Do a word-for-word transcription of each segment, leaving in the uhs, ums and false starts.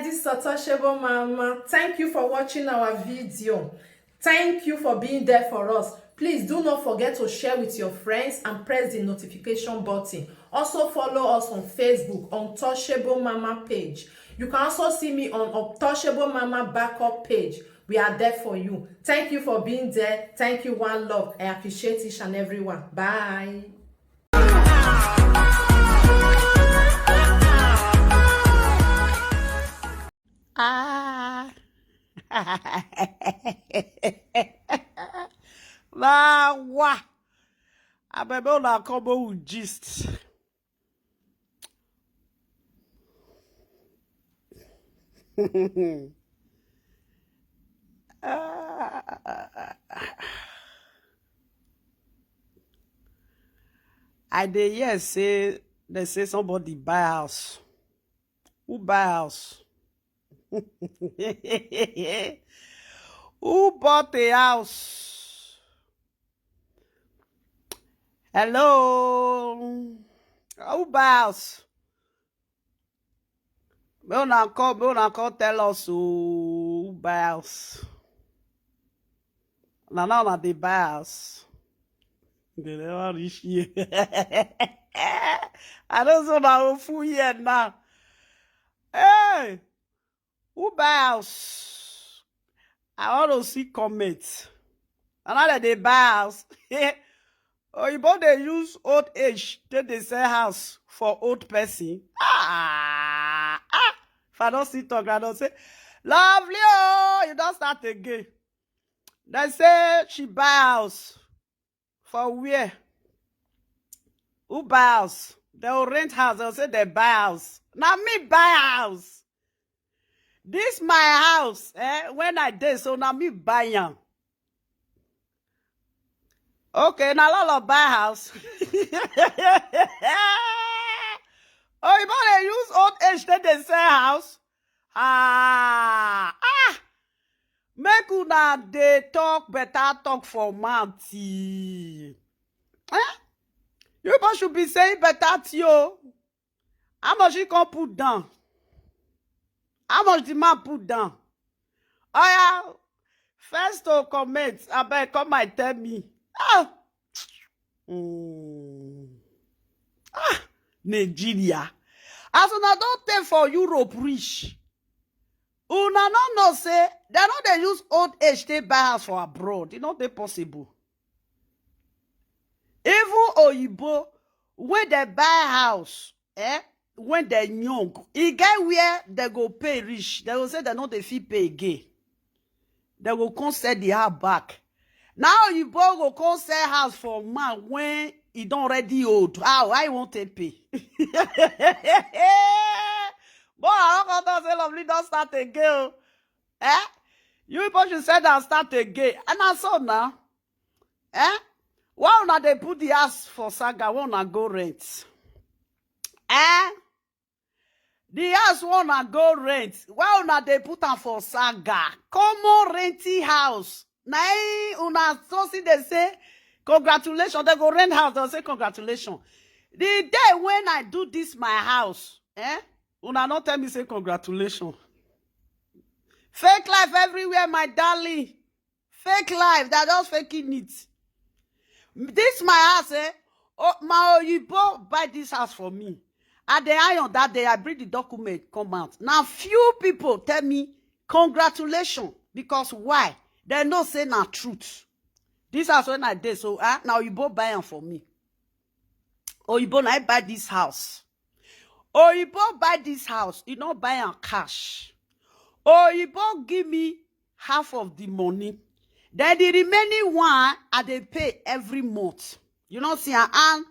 This is Untouchable Mama. Thank you for watching our video. Thank you for being there for us. Please do not forget to share with your friends and press the notification button. Also follow us on Facebook, Untouchable Mama page. You can also see me on Untouchable Mama backup page. We are there for you. Thank you for being there. Thank you, one love. I appreciate each and every one. Bye. Ah. Na wa. Abeg, make una come make we gist. I dey hear say they say somebody buy house. Who buy house? Who bought a house? Hello? Who buy house? Make una come, make una come tell us, oh, who buy house? Na now una dey buy house. They never reach here. I don't know now, full year now. Hey, who buy house? I want to see comment. And now that they buy house, Oyibo dey use old age take dey sell house for old person. Ah, ah. If I don't see talk, I don't say, "Lovely, oh, you don't start again." They say she buy house. For where? Who buy house? They will rent house. They'll say they buy house. Now me buy house. This my house. Eh? When I did, so now me buy am. Okay, now all of buy house. Oh, you want to use old age then they sell house? Ah, ah. Make una dey talk better talk for mouth. Eh? You people should be saying better thing o. How much you can put down? How much the man put down? Oh yeah, first to comment, abeg come and tell me. Ah. Mm. Ah, Nigeria. As una don take for Europe reach, una no know say dem no dey use old age take buy house for abroad. E no dey possible. Even oyibo wey dey buy house, eh, when dem young, e get where dem go pay reach. Dem go say dem no dey fit pay again. Dem go come sell the house back. Now oyibo go come sell house for man when e don already old. How I wan take pay? But I don come talk say Lovely don start again o. Eh? You people should sell am start again. And na so now. Eh? Why una dey put the house for saga? Why una go rent? Eh? The house wey una go rent, why una dey put am for saga? Common renting house. Na im una so see dey say congratulations. Dem go rent house, dem say congratulations. The day when I do this my house, eh? Una no tell me say congratulations. Fake life everywhere, my darling. Fake life, they are just faking it. This my house, eh? Oh, my oyibo buy this house for me. I dey iron that day, I bring the document come out. Now few people tell me congratulations, because why? They know say na truth. This house when I dey so, ah, now oyibo buy am for me. Oyibo na I buy this house. Oyibo buy this house, e no buy am cash. Oyibo give me half of the money. Then the remaining one, I dey pay every month. You know, see, and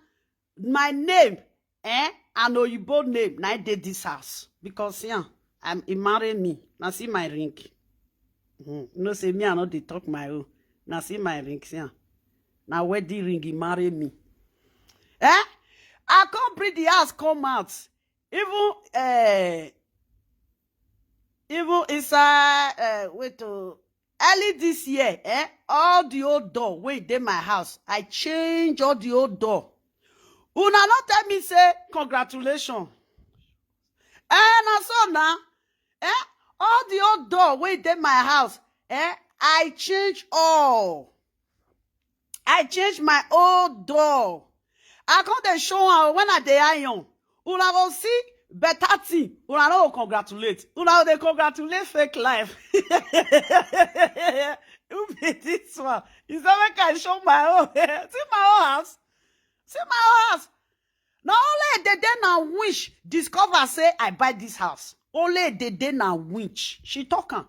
my name, eh, and oyibo name, na I dey this house. Because, yeah, I'm, he marry me. Now see my ring. Mm, you know, say me, I no dey talk my own. Now see my ring, see am. Na wedding ring, he marry me. Eh? I come bring the house come out. Even, eh, even inside, eh, wait, oh, early this year, eh, all the old door wey dey my house, I change all the old door. Una no tell me say congratulations. Eh, na so na. Eh, door wey dey my house, eh, I change all. I change my old door. I come dey show am when I dey iron. Una go see better thing. Una no go congratulate. Una go dey congratulate fake life. Who be this one? He say make I show my own. See my own house. See my own house. Na only Edede na winch discover say I buy this house. Only Edede na winch. She talk am.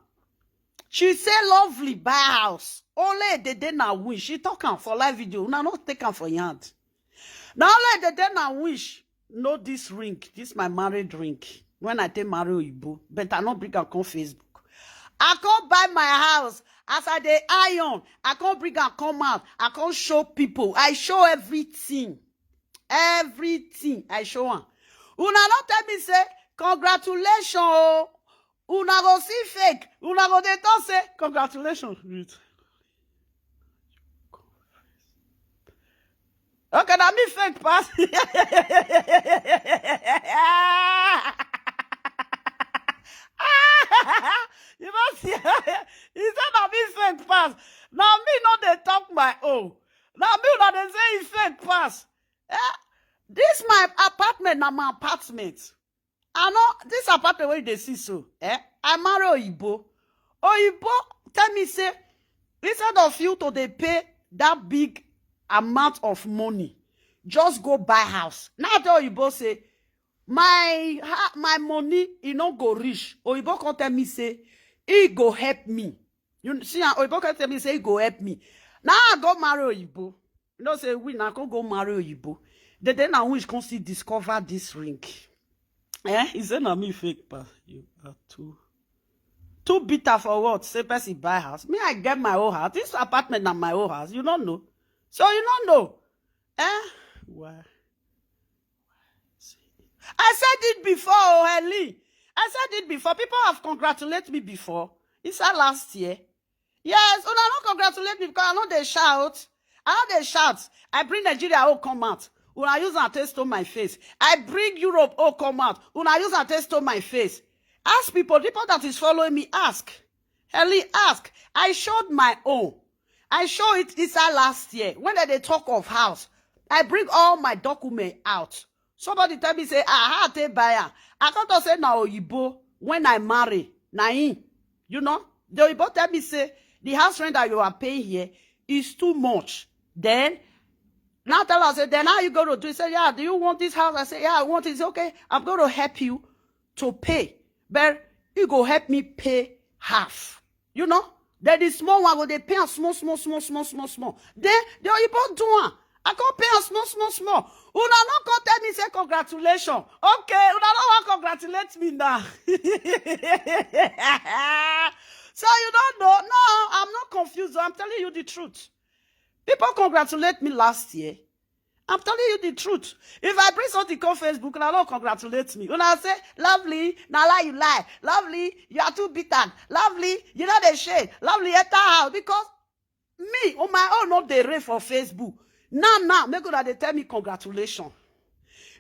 She say Lovely buy house. Only Edede na winch. She talk am for live video. Una no take am for your hand. Na only Edede na winch know this ring. This my married ring. When I take marry Oyibo, but I no bring am come Facebook. I come buy my house. As I dey iron, I come bring am come out. I come show people. I show everything. Everything I show am. Una no tell me say congratulations o. Una go see fake. Una go dey talk say congratulations. Wait. Okay, na me fake pass. You know, see, he said na me fake pass. Now me no dey talk my own. Now me una dey say he fake pass. Eh? This my apartment na my apartment. I know this apartment where they see so. Eh? I marry Oyibo. Oyibo tell me say instead of you to dey pay that big amount of money, just go buy house. Now I tell Oyibo say my ha- my money e no go reach. Oyibo come tell me say e go help me. You see, ah, Oyibo come tell me say e go help me. Now I go marry Oyibo. You know say we now come go marry Oyibo. The day now we come see discover this ring. Eh? He say na me fake pa. You are too too bitter for what? Say person buy house. Me, I get my own house. This apartment na my own house. You don't know. So you don't know. Eh? Why? I said it before, oh, Helen. I said it before. People have congratulated me before. It's that last year. Yes, una no congratulate me because I no dey shout. I no dey shout. I bring Nigeria oh come out. Una use am take stone my face. I bring Europe oh come out. Una use am take stone my face. Ask people, people that is following me, ask. Helen, ask. I showed my own. I show it inside last year when they dey talk of house. I bring all my document out. Somebody tell me say, ah, how I take buy am? I come talk say na Oyibo when I marry, na him. You know, the Oyibo tell me say the house rent that you are paying here is too much. Then now tell us, say, then how you going to do it? Say, yeah, do you want this house? I say, yeah, I want it. It's okay. I'm going to help you to pay, but you go help me pay half. You know, then the small one go dey pay am small, small, small, small, small, small. Then the Oyibo do am. I come pay am small, small, small. Una no come tell me say congratulations. Okay, una no wan congratulate me now. So you don't know? No, I'm not confused. I'm telling you the truth. People congratulate me last year. I'm telling you the truth. If I bring something come Facebook, una no congratulate me. Una say, lovely, na lie you lie. Lovely, you are too bitter. Lovely, you know the shade. Lovely, enter house because me on my own not dey rain for Facebook. Now, now, make una dey tell me congratulations.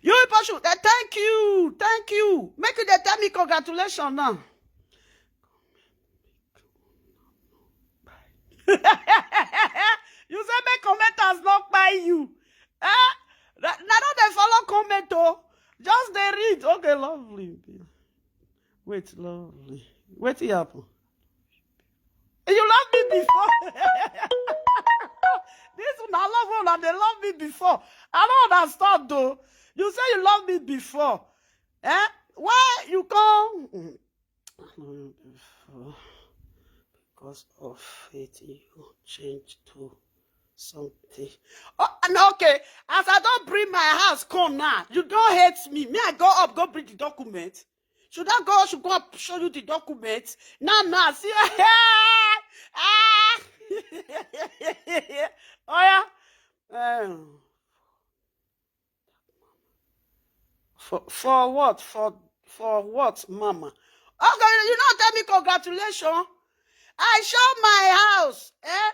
You people should eh, thank you, thank you. Make you dey tell me congratulations now. You say make commenters not buy you. Eh? Na na no dey follow comment oh. Just dey read. Okay, lovely. Wait, lovely. Wetin happen? You love me before. This una love una dey love me before. I don't understand though. You say you love me before. Eh? Why you come? Before, because of faith, you change to something. Oh, and okay, as I don't bring my house, come now. You don't hate me. Me, I go up, go bring the document. Should I go? Should go up, show you the document? Now, now, see, ah, oh yeah. Um, for for what? For for what, mama? Okay, you not tell me congratulations. I show my house. Eh?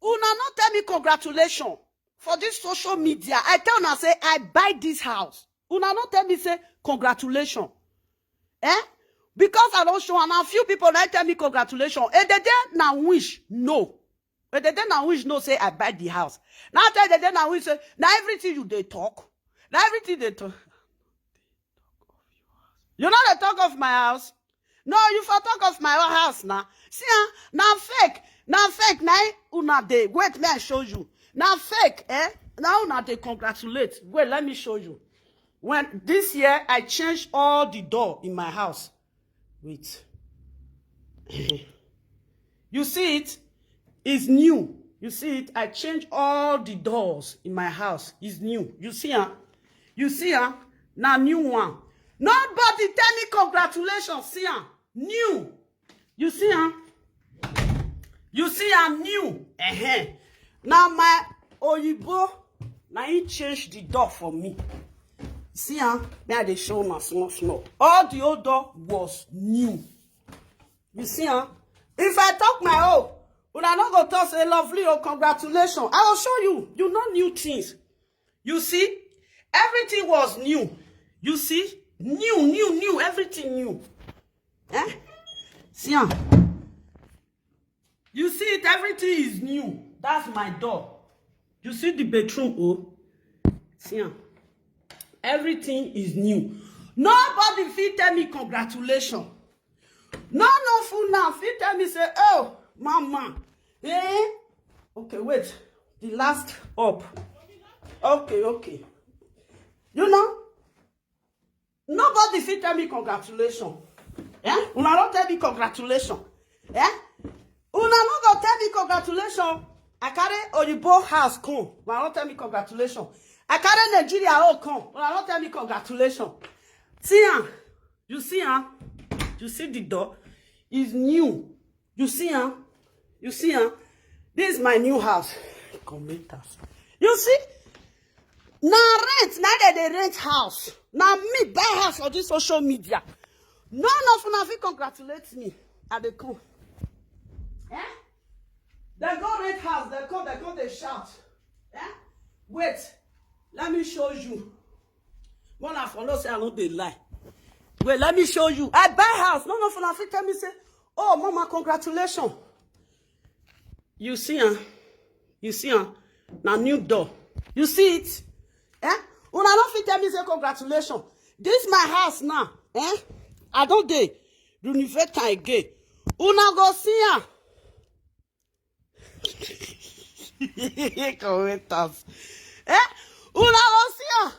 Una not tell me congratulations for this social media. I tell una say I buy this house. Una not tell me say congratulations. Eh? Because I don show, and a few people na tell me congratulations. Edede na wish no. Edede na wish no say I buy the house. Now tell Edede na wish say na everything you dey talk. Na everything dey talk. You know the talk of my house. No, you for talk of my own house now. See, ah, na fake, na fake. Na una dey wait. May I show you? Na fake, eh? Now una dey congratulate. Wait, let me show you. When this year I changed all the door in my house. Wait. You see it? It's new. You see it? I changed all the doors in my house. It's new. You see, huh? You see, huh? Now new one. Nobody tell me congratulations. See, huh? New. You see, huh? You see, I'm new. Uh-huh. Now my oyibo, now he changed the door for me. See, huh? May I dey show now small small. All the old door was new. You see, huh? If I talk my own, una no go talk say lovely, oh, congratulations. I will show you. You know new things. You see, everything was new. You see, new, new, new, everything new. Eh? See, huh? You see it, everything is new. That's my door. You see the bedroom, oh? See, huh? Everything is new. Nobody fit tell me congratulations. No, no fool now fit tell me say, oh, mama, eh? Okay, wait. The last up. Okay, okay. You know, nobody fit tell me congratulations. Eh? Una no tell me congratulations. Eh? Una no go tell me congratulations. I carry oyibo house come. Una no tell me congratulations. I carry Nigeria all come. Una no tell me congratulations. See, ah, you see, ah, you see the door is new. You see, ah, you see, ah, this is my new house. Commentators. You see, na rent, na dem dey rent house. Na me buy house for this social media. No, no, for una fit congratulate me. I dey come. Eh? They go rent house. They come. They come. They shout. Eh? Wait. Let me show you. Mona for no say I no dey lie. Wait, let me show you. I buy house. No, no, for una fit tell me say, oh, mama, congratulations. You see, huh? You see, huh? Na new door. You see it? Eh? Una no fit tell me say congratulations. This my house now. Eh? I don dey renovate am again. Una go see am. Commentators. Eh? Una go see am.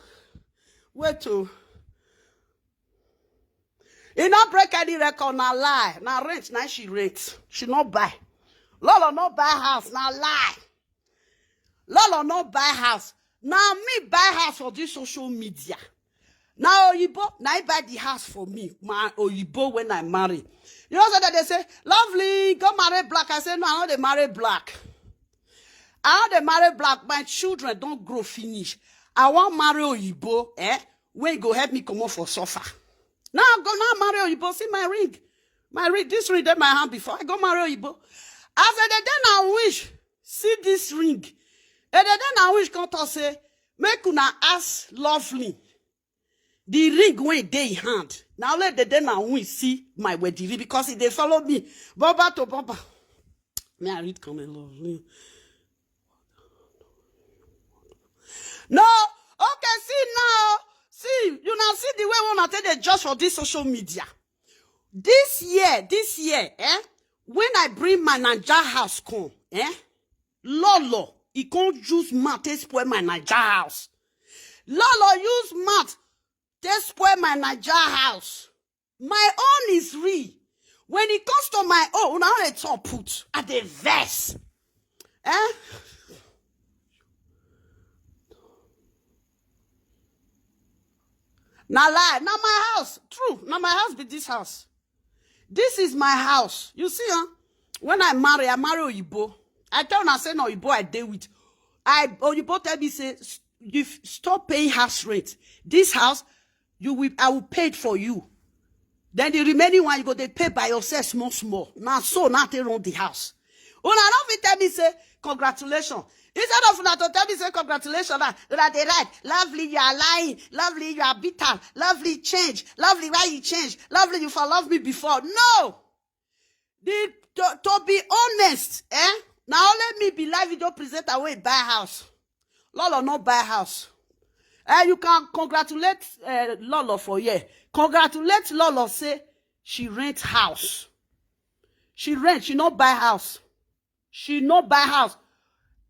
Wait, oh. E no break any record, na lie. Na rent, na she rent. She no buy. Lolo no buy house, na lie. Lolo no buy house. Na me buy house for this social media. Na oyibo, na he buy the house for me. My oyibo when I marry. You know what they say? Lovely, go marry black. I say, no, I no dey marry black. I no dey marry black. My children don grow finish. I wan marry oyibo, eh? Wey go help me comot for suffer. Now I go now marry oyibo. See my ring. My ring, this ring dey my hand before. I go marry oyibo. As Edede na wish, see this ring. Edede na wish come talk say, make una ask lovely. The ring wey dey in hand. Na only Edede na wish see my wedding ring because e dey follow me. Bumper to bumper. May I read comment, lovely? No. Okay, see now. See, you now see the way una take dey judge for this social media. This year, this year, eh? When I bring my Naija house come, eh? Lolo, he can't use mouth take spoil my Naija house. Lolo use mouth take spoil my Naija house. My own is real. When it comes to my own, una only talk put. I dey vex. Eh? Na lie. Na my house. True. Na my house be this house. This is my house. You see, huh? When I marry, I marry Oyibo. I tell una say na Oyibo I dey with. I Oyibo tell me say, "S-, you f-, stop paying house rent. This house, you will, I will pay it for you. Then the remaining one, you go dey pay by yourself small small." Na so now they run the house. Una no fit tell me say congratulations. Instead of una to tell me say congratulations, ah, una dey write, "Lovely, you are lying. Lovely, you are bitter. Lovely, change. Lovely, why you change? Lovely, you for love me before." No. The to, to be honest, eh? Now only me be live video presenter wey buy house. Lolo no buy house. Eh, you can congratulate uh, Lolo for here. Congratulate Lolo say she rent house. She rent, she no buy house. She no buy house.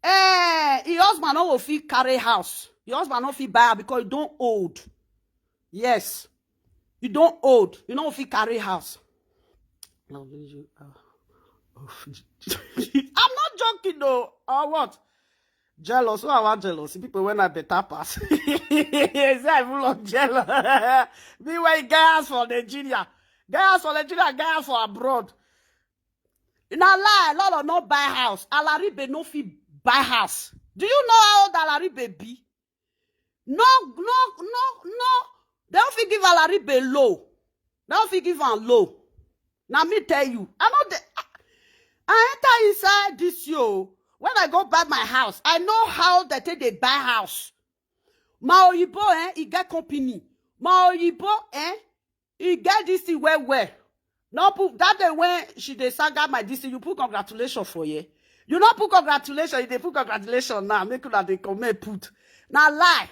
Eh, your husband no go fit carry house. Your husband no fit buy house because you don old. Yes. You don old. You no fit carry house. Lovely, you are. I'm not joking though. Or what? Jealous? Who I want jealous? People when I better pass. Is that full of jealous? Me when get house for Nigeria, get house for Nigeria, get house for abroad. Na lie, Lolo no buy house. Alaribe no fit buy house. Do you know how old Alaribe be? No, no, no, no. They don't fit give Alaribe low. They don't fit give am low. Now me tell you, I know the. I enter inside this year. When I go buy my house, I know how they take they buy house. My oyibo, eh, he get company. My oyibo, eh, he get this thing well well. No put that day when she dey saga my this thing, you put congratulations for here. You no put congratulations, you dey put congratulations now. Make una dey comment put. Na lie.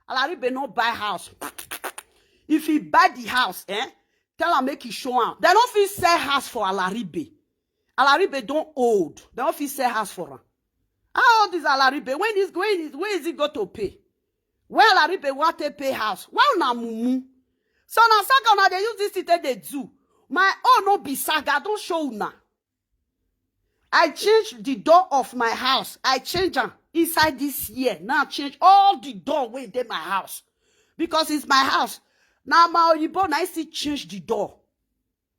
Alaribe no buy house. If he buy the house, eh? Tell am make he show am. They no fit sell house for Alaribe. Alaribe don old. They no fit sell house for am. How old is Alaribe? When is when is where is he go to pay? Where Alaribe want to pay house? Why una mumu? So na saga una dey use this thing take dey do. My own no be saga. I don show una. I change the door of my house. I change am inside this year. Now change all the door wey dey my house because it's my house. Now my oyibo na I still change the door.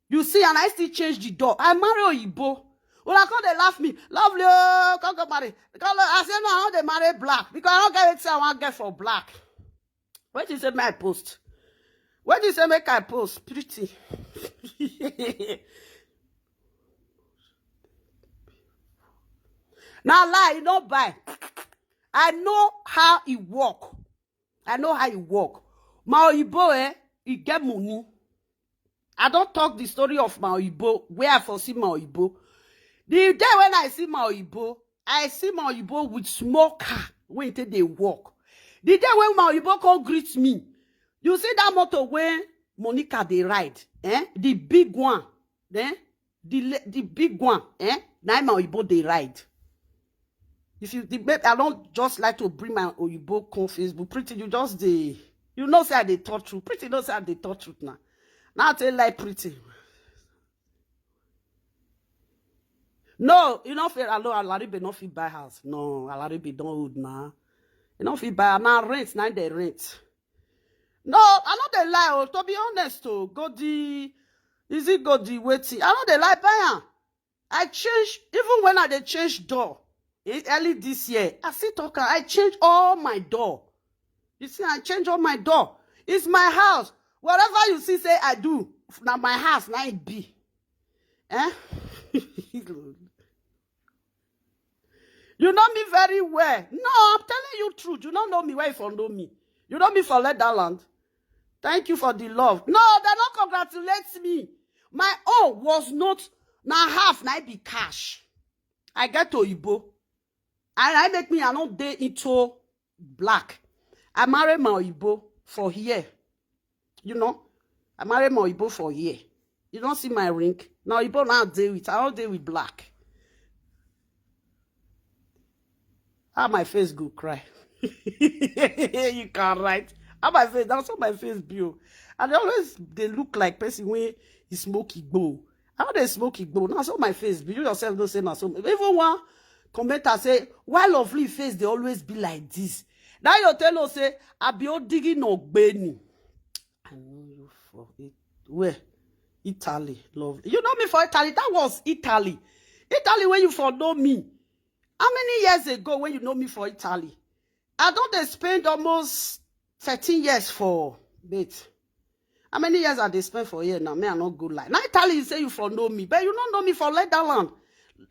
You see, and I still change the door. I marry oyibo. Una come dey laugh me. Lovely, oh, come go marry. Come, I say no, I no dey marry black because I no get wetin I wan get for black. Wetin say make I post? Wetin say make I post? Pretty. Na lie, you no buy. I know how e work. I know how e work. My oyibo, eh, e get money. I don talk the story of my oyibo, where I for see my oyibo. The day when I see my oyibo, I see my oyibo with small car wey e take dey work. The day when my oyibo come greet me, you see that motor wey Monica dey ride, eh? The big one, eh? The le- the big one, eh? Na im my oyibo dey ride. If you the babe, I don't just like to bring my oyibo come Facebook. Pretty, you just dey, you know say I dey talk truth. Pretty know say I dey talk truth now. Now I tell lie, pretty. No, you no fit allow Alaribe no fit buy house. No, Alaribe don old now. You no fit buy na rent na dey rent. No, I no dey lie. Oh, to be honest, oh, Godi, is it Godi waiting? I no dey lie buy am. I change even when I dey change door. Eh, early this year, I still talk am. I change all my door. You see, I change all my door. It's my house. Whatever you see, say I do. Now my house, now it be. Eh? You know me very well. No, I'm telling you truth. You don't know me where you for know me. You know me for let that land. Thank you for the love. No, they not congratulate me. My own was not now half, now be cash. I get to Igbo. And I make me, I don't date into black. I marry my Igbo for here. You know, I marry my Igbo for here. You don't see my ring. Now Igbo now deal with, I don't deal with black. How my face go cry? You can write. How my face, that's how my face be. Oh. And they always they look like person when he smoke Igbo. How they smoke Igbo? Now so my face be. You yourself don't say now so. Even one commenter say, "Why lovely face they always be like this?" Now you tell us say, "I be digging no gbeni." I know you for it. Where? Italy, love. You know me for Italy. That was Italy. Italy where you for know me. How many years ago when you know me for Italy? I don't they spend almost thirteen years for wait. How many years I they spend for here now? Me, I not go lie. Now Italy, you say you for know me, but you don't know me for Netherlands.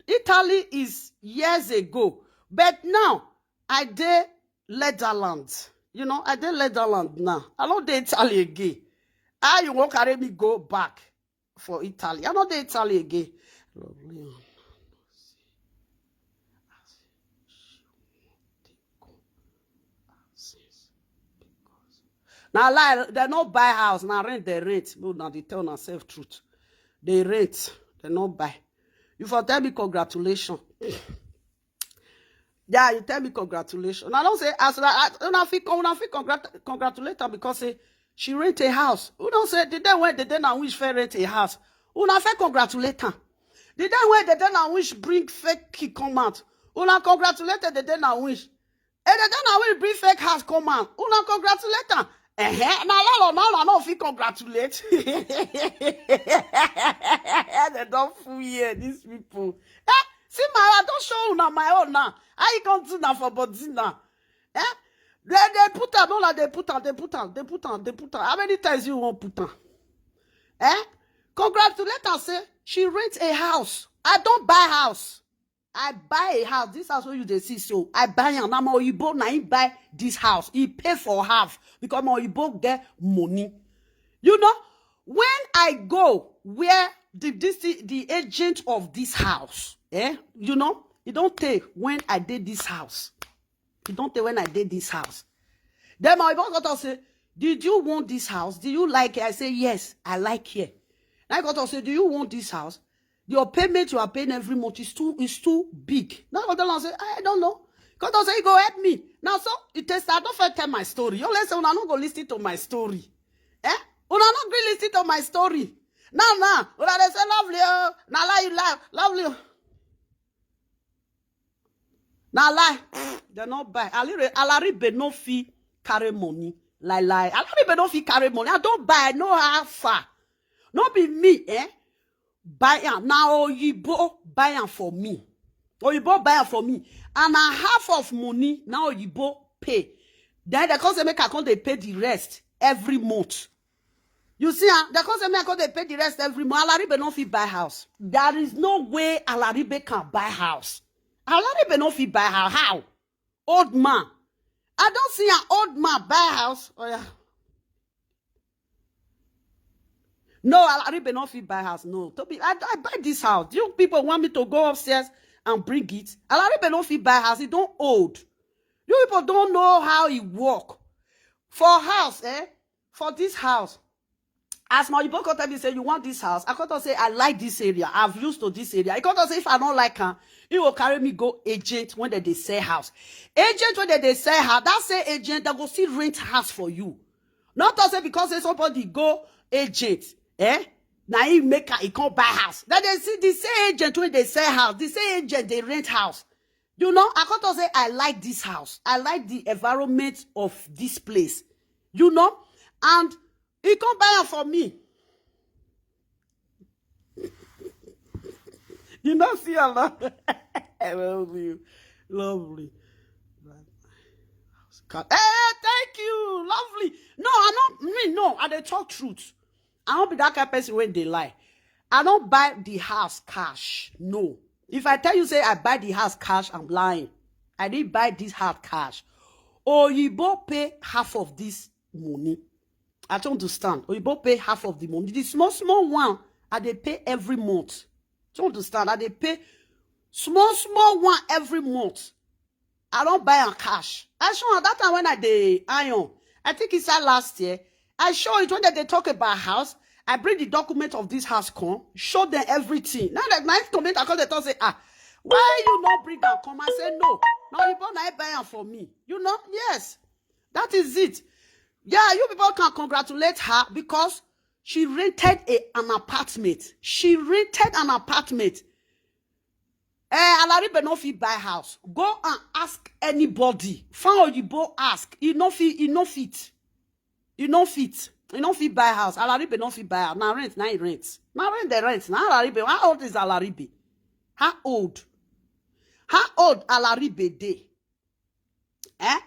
Italy is years ago. But now, I dey Netherlands. You know, I dey Netherlands now. I no dey Italy again. How you wan carry me go back for Italy? I no dey Italy again. Lovely. Na lie, dem no buy house, na rent dem rent. Make una dey tell una self truth. Dem rent, dem no buy. You for tell me congratulations. Yeah, you tell me congratulations. Una don say, as una, as una fit, una fit congrat-, congratulate am because say she rent a house. Una say the day wey Dede Nawish first rent a house, una first congratulate am. The day wey Dede Nawish bring fake key come out, una congratulate Dede Nawish. And Dede Nawish bring fake house come out, una congratulate am. Eh, na landlord, now una no fit congratulate. Dem don full here, these people. Eh, see my, I don show una my own now. How you come do na for body now? Eh? Dem, dem put am, all dem put am, dem put am, dem put am, dem put am. How many times you wan put am? Eh? Congratulate am say she rent a house. I don buy house. I buy a house. This house wey you dey see so, I buy am. Na my oyibo na him buy this house. He pay for half because my oyibo get money. You know, when I go where the, this, the agent of this house, eh? You know, e don tey when I dey this house. E don tey when I dey this house. Then my oyibo come talk say, "Did you want this house? Do you like it?" I say, "Yes, I like it." Now I come talk say, "Do you want this house? Your payment you are paying every month is too, is too big." Now I come tell am say, "I don't know." Come talk say, "You go help me." Now so it takes, I don first tell my story. You only say una no go listen to my story. Eh? Una no gree listen to my story. Now, now, una dey say, "Lovely, oh, na lie you lie, Lovely, oh." Na lie. Dem no buy. Alire-, Alaribe no fit carry money. Lie, lie. Alaribe no fit carry money. I don buy, I know how far. No be me, eh? Buy am. Na oyibo buy am for me. Oyibo buy am for me. And na half of money na oyibo pay. Then dem come say make I come dey pay the rest every month. You see, ah, dem come say make I come dey pay the rest every month. Alaribe no fit buy house. There is no way Alaribe can buy house. Alaribe no fit buy house. How? Old man. I don see an old man buy house. Oh yeah. No, Alaribe no fit buy house. No, Tobi, I, I buy this house. You people want me to go upstairs and bring it? Alaribe no fit buy house. E don old. You people don't know how e work. For house, eh? For this house, as my oyibo come tell me say, "You want this house?" I come talk say, "I like this area. I've used to this area." I come talk say, "If I don't like am, he will carry me go agent when they, they sell house." Agent when they, they sell house, that same agent, they go still rent house for you. Not to say because say somebody go agent, eh? Now he make a, he can't buy house. Then they see the same agent when they sell house, the same agent they rent house. You know, I come talk say, "I like this house. I like the environment of this place." You know, and he come buy am for me. You know, see a lot. Lovely, lovely. Hey, thank you, Lovely. No, I not me. No, I dey talk truth. I don't be that kind of person when they lie. I don't buy the house cash. No. If I tell you say I buy the house cash, I'm lying. I didn't buy this house cash. Oyibo pay half of this money. I don't understand. Oyibo pay half of the money. The small, small one, I dey pay every month. Don't understand. I dey pay small, small one every month. I don't buy am cash. I show am that time when I dey iron. I think it's that last year. I show it when they, they talk about house. I bring the document of this house, come show them everything. Now that night comment, I call the talk say, "Ah, why you not bring am come?" I say, "No, now you born I buy am for me." You know, yes, that is it. Yeah, you people can congratulate her because she rented a, an apartment. She rented an apartment. Eh, Alaribe no fit buy house. Go and ask anybody. Fan Oyibo ask. He no fit, he no fit. He no fit. He no fit buy house. Alaribe no fit buy house. Na rent, na he rent. Na rent the rent. Na Alaribe. How old is Alaribe? How old? How old Alaribe dey? Eh?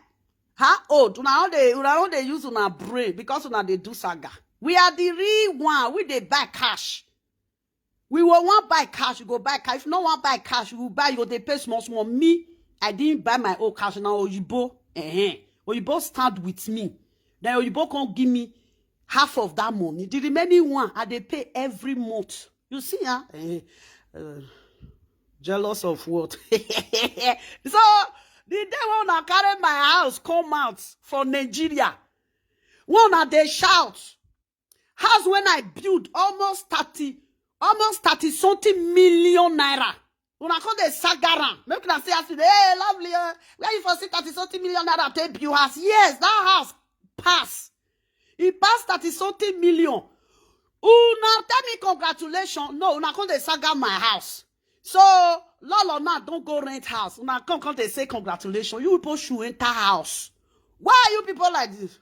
How old? Una no dey, una no dey use una brain because una dey do saga. We are the real one. We dey buy cash. We will want buy cash, you go buy cash. If no one buy cash, you will buy, you go dey pay small, small. Me, I didn't buy my own house. Now Oyibo, eh, Oyibo stand with me. Then Oyibo come give me half of that money. The remaining one, I dey pay every month. You see, huh? Eh, uh, jealous of what? So the day when I carry my house come out for Nigeria, when I dey shout, house when I build almost thirty, almost thirty something million naira. Una come dey saga am. Make una say as you dey, "Hey, lovely, eh, where you for see thirty something million naira take build house?" Yes, that house pass. E pass thirty something million. Una tell me congratulations. No, una come dey saga my house. So, Lolo now don go rent house. Una come, come dey say congratulations. You people should enter house. Why are you people like this?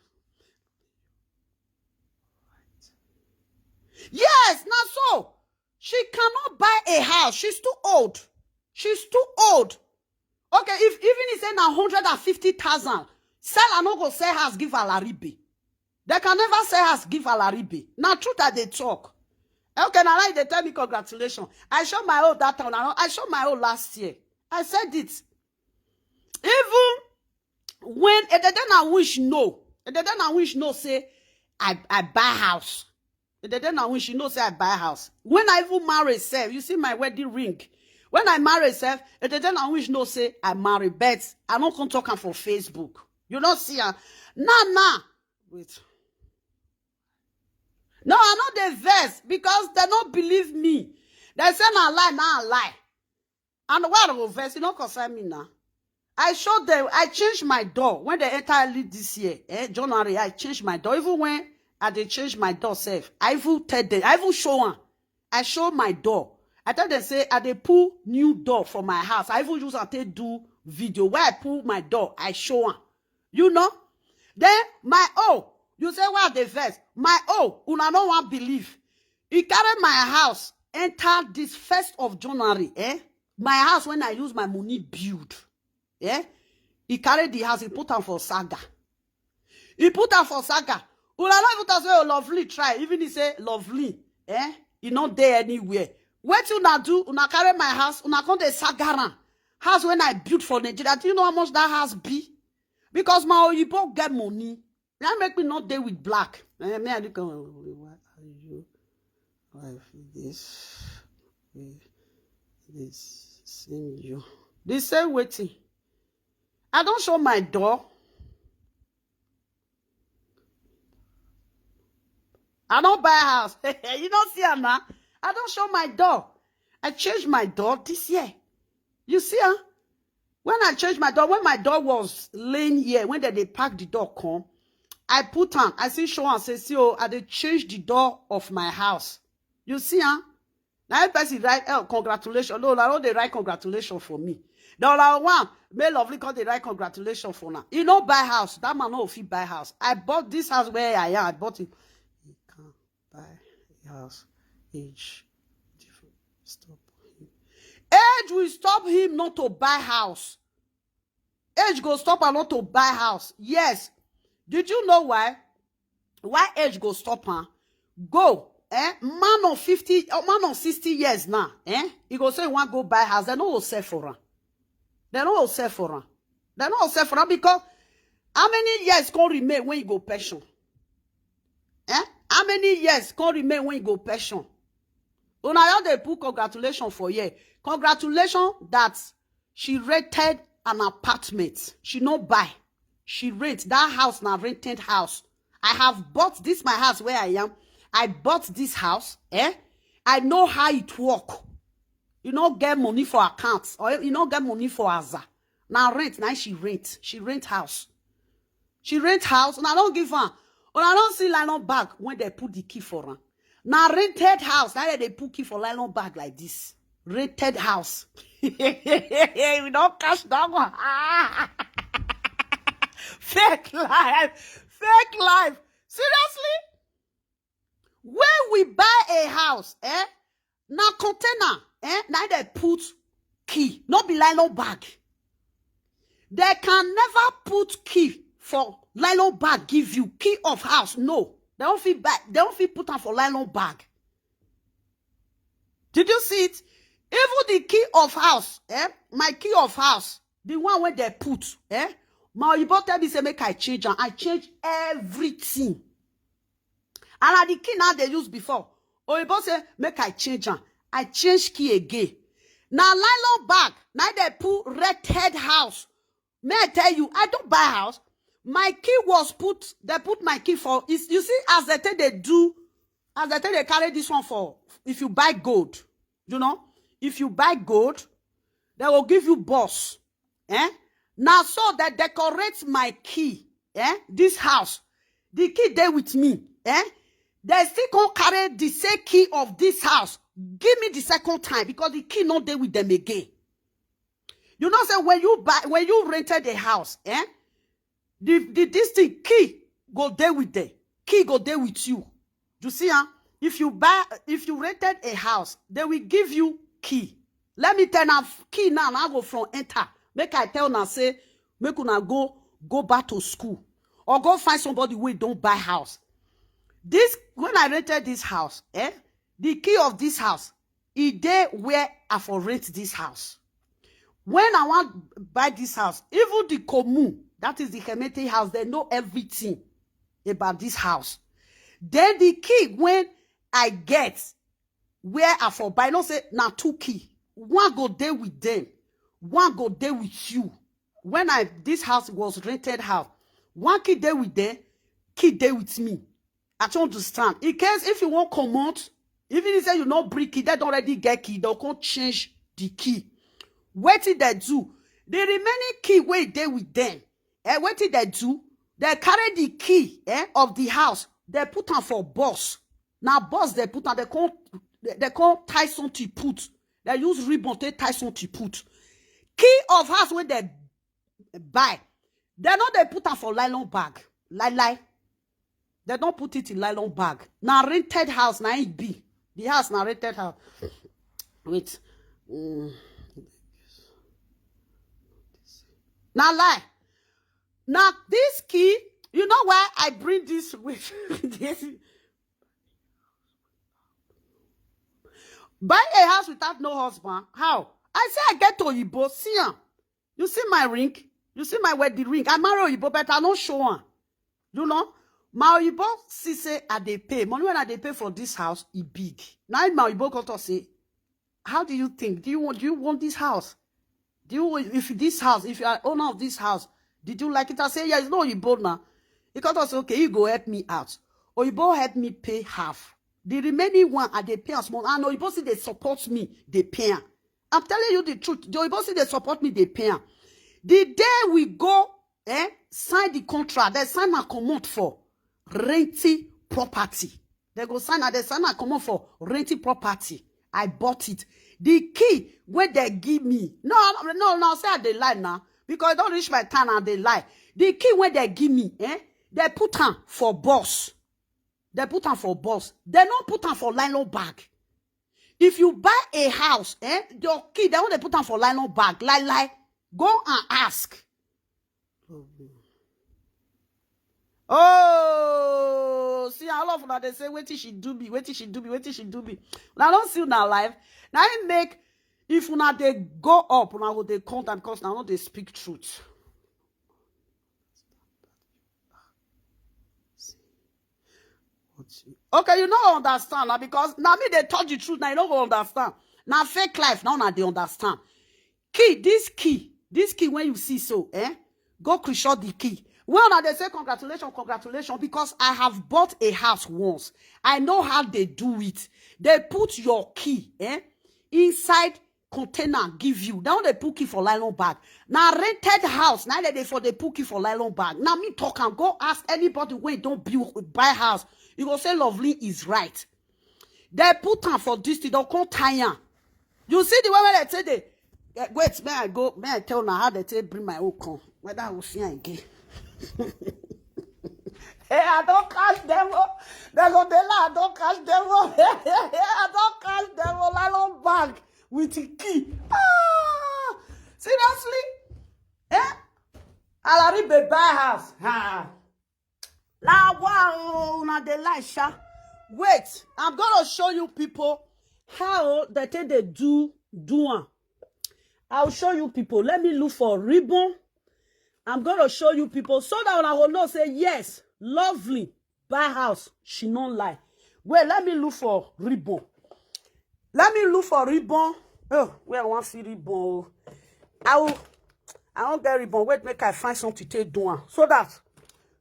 Yes, now so. She cannot buy a house. She's too old. She's too old. Okay, if even he say na hundred and fifty thousand, seller no go sell house give Alaribe. They can never sell house give Alaribe. Na truth I dey talk. Okay, now like they tell me congratulations. I show my own that time. I show my own last year. I said it. Even when Edede na wish no, Edede na wish no say I I buy house. Edede na wish you know say I buy house. When I even marry sef, you see my wedding ring. When I marry sef, Edede na wish know say I marry, but I no come talk am for Facebook. You no see am. Now, now, wait. No, I no dey vex because they no believe me. They say na lie, na lie. And why I go vex? E no concern me now. I show them, I change my door when they enter early this year, eh, January. I change my door. Even when I dey change my door sef, I even tell them, I even show am. I show my door. I tell them say I dey put new door for my house. I even use am take do video. Where I put my door, I show am. You know? Then my own, you say why I dey vex? My own, una no wan believe. E carry my house enter this first of January, eh? My house when I use my money build, eh? E carry the house, e put am for saga. E put am for saga. Una no even talk say, "Oh, Lovely try." Even he say, "Lovely, eh? E no dey anywhere." Wetin una do? Una carry my house, una come dey saga am. House when I built for Nigeria, do you know how much that house be? Because my oyibo get money. That make me not dey with black. Eh, me, I look at, "Why are you? Why this? This same you." The same waiting. I don't show my door. I don't buy house. You don't see her now. I don't show my door. I changed my door this year. You see her? When I changed my door, when my door was laying here, when they, they pack the door come, I put on, I see show and say, "See, oh, I dey change the door of my house." You see, huh? Now if person write, "Oh, congratulations." No, I don't they write congratulations for me. The other one, may Lovely come they write congratulations for now. You know, buy house. That man no fit buy house. I bought this house where I am. I bought it. He can't buy a house. Age. Stop him. Age will stop him not to buy house. Age go stop am not to buy house. Yes. Did you know why? Why age go stop am? Go, eh? Man of fifty, uh, man of sixty years now, eh? He go say he wan go buy house. They no go sell for am. They no go sell for am. They no go sell for am because how many years can remain when you go pension? Eh? How many years can remain when you go pension? Una just dey put congratulations for here. Congratulations that she rented an apartment. She no buy. She rent. That house na rented house. I have bought this my house where I am. I bought this house. Eh? I know how it work. You no get money for account or you no get money for Aza. Now rent, now she rent. She rent house. She rent house, and I don't give her. And I don't see nylon bag when they put the key for her. Now rented house, now they put key for nylon bag like this. Rented house. We don't cash that one. Fake life. Fake life. Seriously? When we buy a house, eh? Na container, eh? Now they put key. Not be nylon bag. They can never put key for nylon bag, give you key of house. No. They don't feel bag. They don't feel put am for nylon bag. Did you see it? Even the key of house, eh? My key of house. the one wey dem put, eh? My oyibo tell me say make I change am. I change everything. And na the key na dey use before. Oyibo say make I change am. I change key again. Na nylon bag na dem put rented house. May I tell you, I don't buy house. My key was put, they put my key for, is, you see, as they take they do, as they take they carry this one for, if you buy gold, you know, if you buy gold, they will give you boss. Eh? Now, so they decorate my key, eh? This house, the key dey with me, eh? They still come carry the same key of this house. Give me the second time because the key no dey with them again. You know, say when you buy, when you rented a house, eh? The, the this thing, key go dey with them. Key go dey with you. You see, huh? If you buy, if you rented a house, they will give you key. Let me tell now, key now, now go from enter. Make I tell now, say, make una go, go back to school. Or go find somebody wey don buy house. This, when I rented this house, eh? The key of this house, e dey where I for rent this house. When I wan buy this house, even the komu, that is the Hemete house, they know everything about this house. Then the key when I get where I for buy, no say na two key. One go dey with them, one go dey with you. When I, this house was rented house, one key dey with them, key dey with me. I don't understand. In case if you wan comot, even if say you no bring key, they don already get key, they come change the key. Wetin they do? The remaining key wey dey with them, eh, wetin they do? They carry the key, eh, of the house, they put am for boss. Now boss they put am, they come, they, they come tie something put. They use ribbon take tie something put. Key of house wey they buy, they no dey put am for nylon bag. Lie lie. They don put it in nylon bag. Na rented house na it be. The house na rented house. Wait. Mm. Na lie. Now this key, you know why I bring this with this? Buy a house without no husband. How? I say I get oyibo. See am. You see my ring? You see my wedding ring? I marry oyibo, but I no show am. You know, my oyibo see say I dey pay. Money when I dey pay for this house, e big. Now my oyibo come talk say, how do you think? Do you want? Do you want this house? Do you, if this house, if you are owner of this house, did you like it? I say yes. No, oyibo now. He come talk say, okay, you go help me out. Oyibo help me pay half. The remaining one, I dey pay am small. And oyibo see they support me, they pay am. I'm telling you the truth. The oyibo see they support me, they pay am. The day we go, eh, sign the contract, they sign my command for renting property. They go sign and they sign my command for renting property. I bought it. The key where they give me, no, no, no, say I dey lie now because I don't reach my time and they lie. The key where they give me, eh, they put am for boss. They put am for boss. They no put am for nylon bag. If you buy a house, eh, your key, they want to put am for nylon bag. Lie lie. Go and ask. Oh, see, all of una they say, wait till she do me, wait till she do me, wait till she do me. Now don't see una life. Now I make, if una they go up, una go they contact because now they speak truth. Okay, you no understand now because now me they tell the truth now you no go understand. Now fake life now now they understand. Key, this key, this key when you see so, eh? Go Christian the key. Well, now they say congratulations, congratulations because I have bought a house once. I know how they do it. They put your key, eh, inside container give you. Now they put key for nylon bag. Now rented house, now they for they put key for nylon bag. Now me talk and go ask anybody when don't build buy house. You go say lovely is right. They put am for this thing, don't come tie am. You see the way when they say they eh, wait, may I go, may I tell now how they take bring my own come. Whether I will see am again. Hey, I don't catch them. Oh. They go they lie, I don't catch them. Oh. I don't catch them. Oh. Nylon bag with the key. Ah, seriously? Eh? Alaribe buy house. Ha. Now wow, now they lie, sha. Wait, I'm gonna show you people how they take they do do am. I'll show you people. Let me look for ribbon. I'm going to show you people so that una go know say yes, Lovely buy house. She no lie. Wait, let me look for ribbon. Let me look for ribbon. Oh, where I want see ribbon? Oh. I will. I don't get ribbon. Wait, make I find something to take do am so that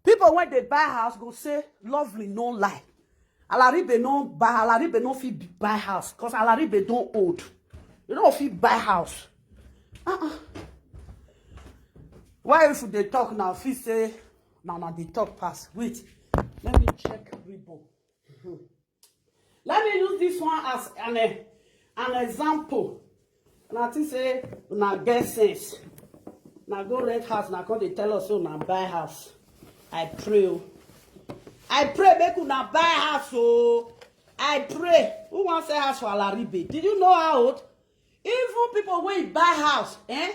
people when they buy house go say Lovely no lie. Alaribe no buy. Alaribe no fit buy house because Alaribe don't old. You know if he buy house. Uh-uh. Why if they talk now? If he say now now they talk pass. Wait, let me check ribbon. Let me use this one as an eh, an example. And I think say una get sense. Now go rent house. Now come they tell us so now buy house. I pray. Oh. I pray make una buy house. Oh, I pray. Who wants a house for Alaribe? Did you know how old? Even people when buy house, eh?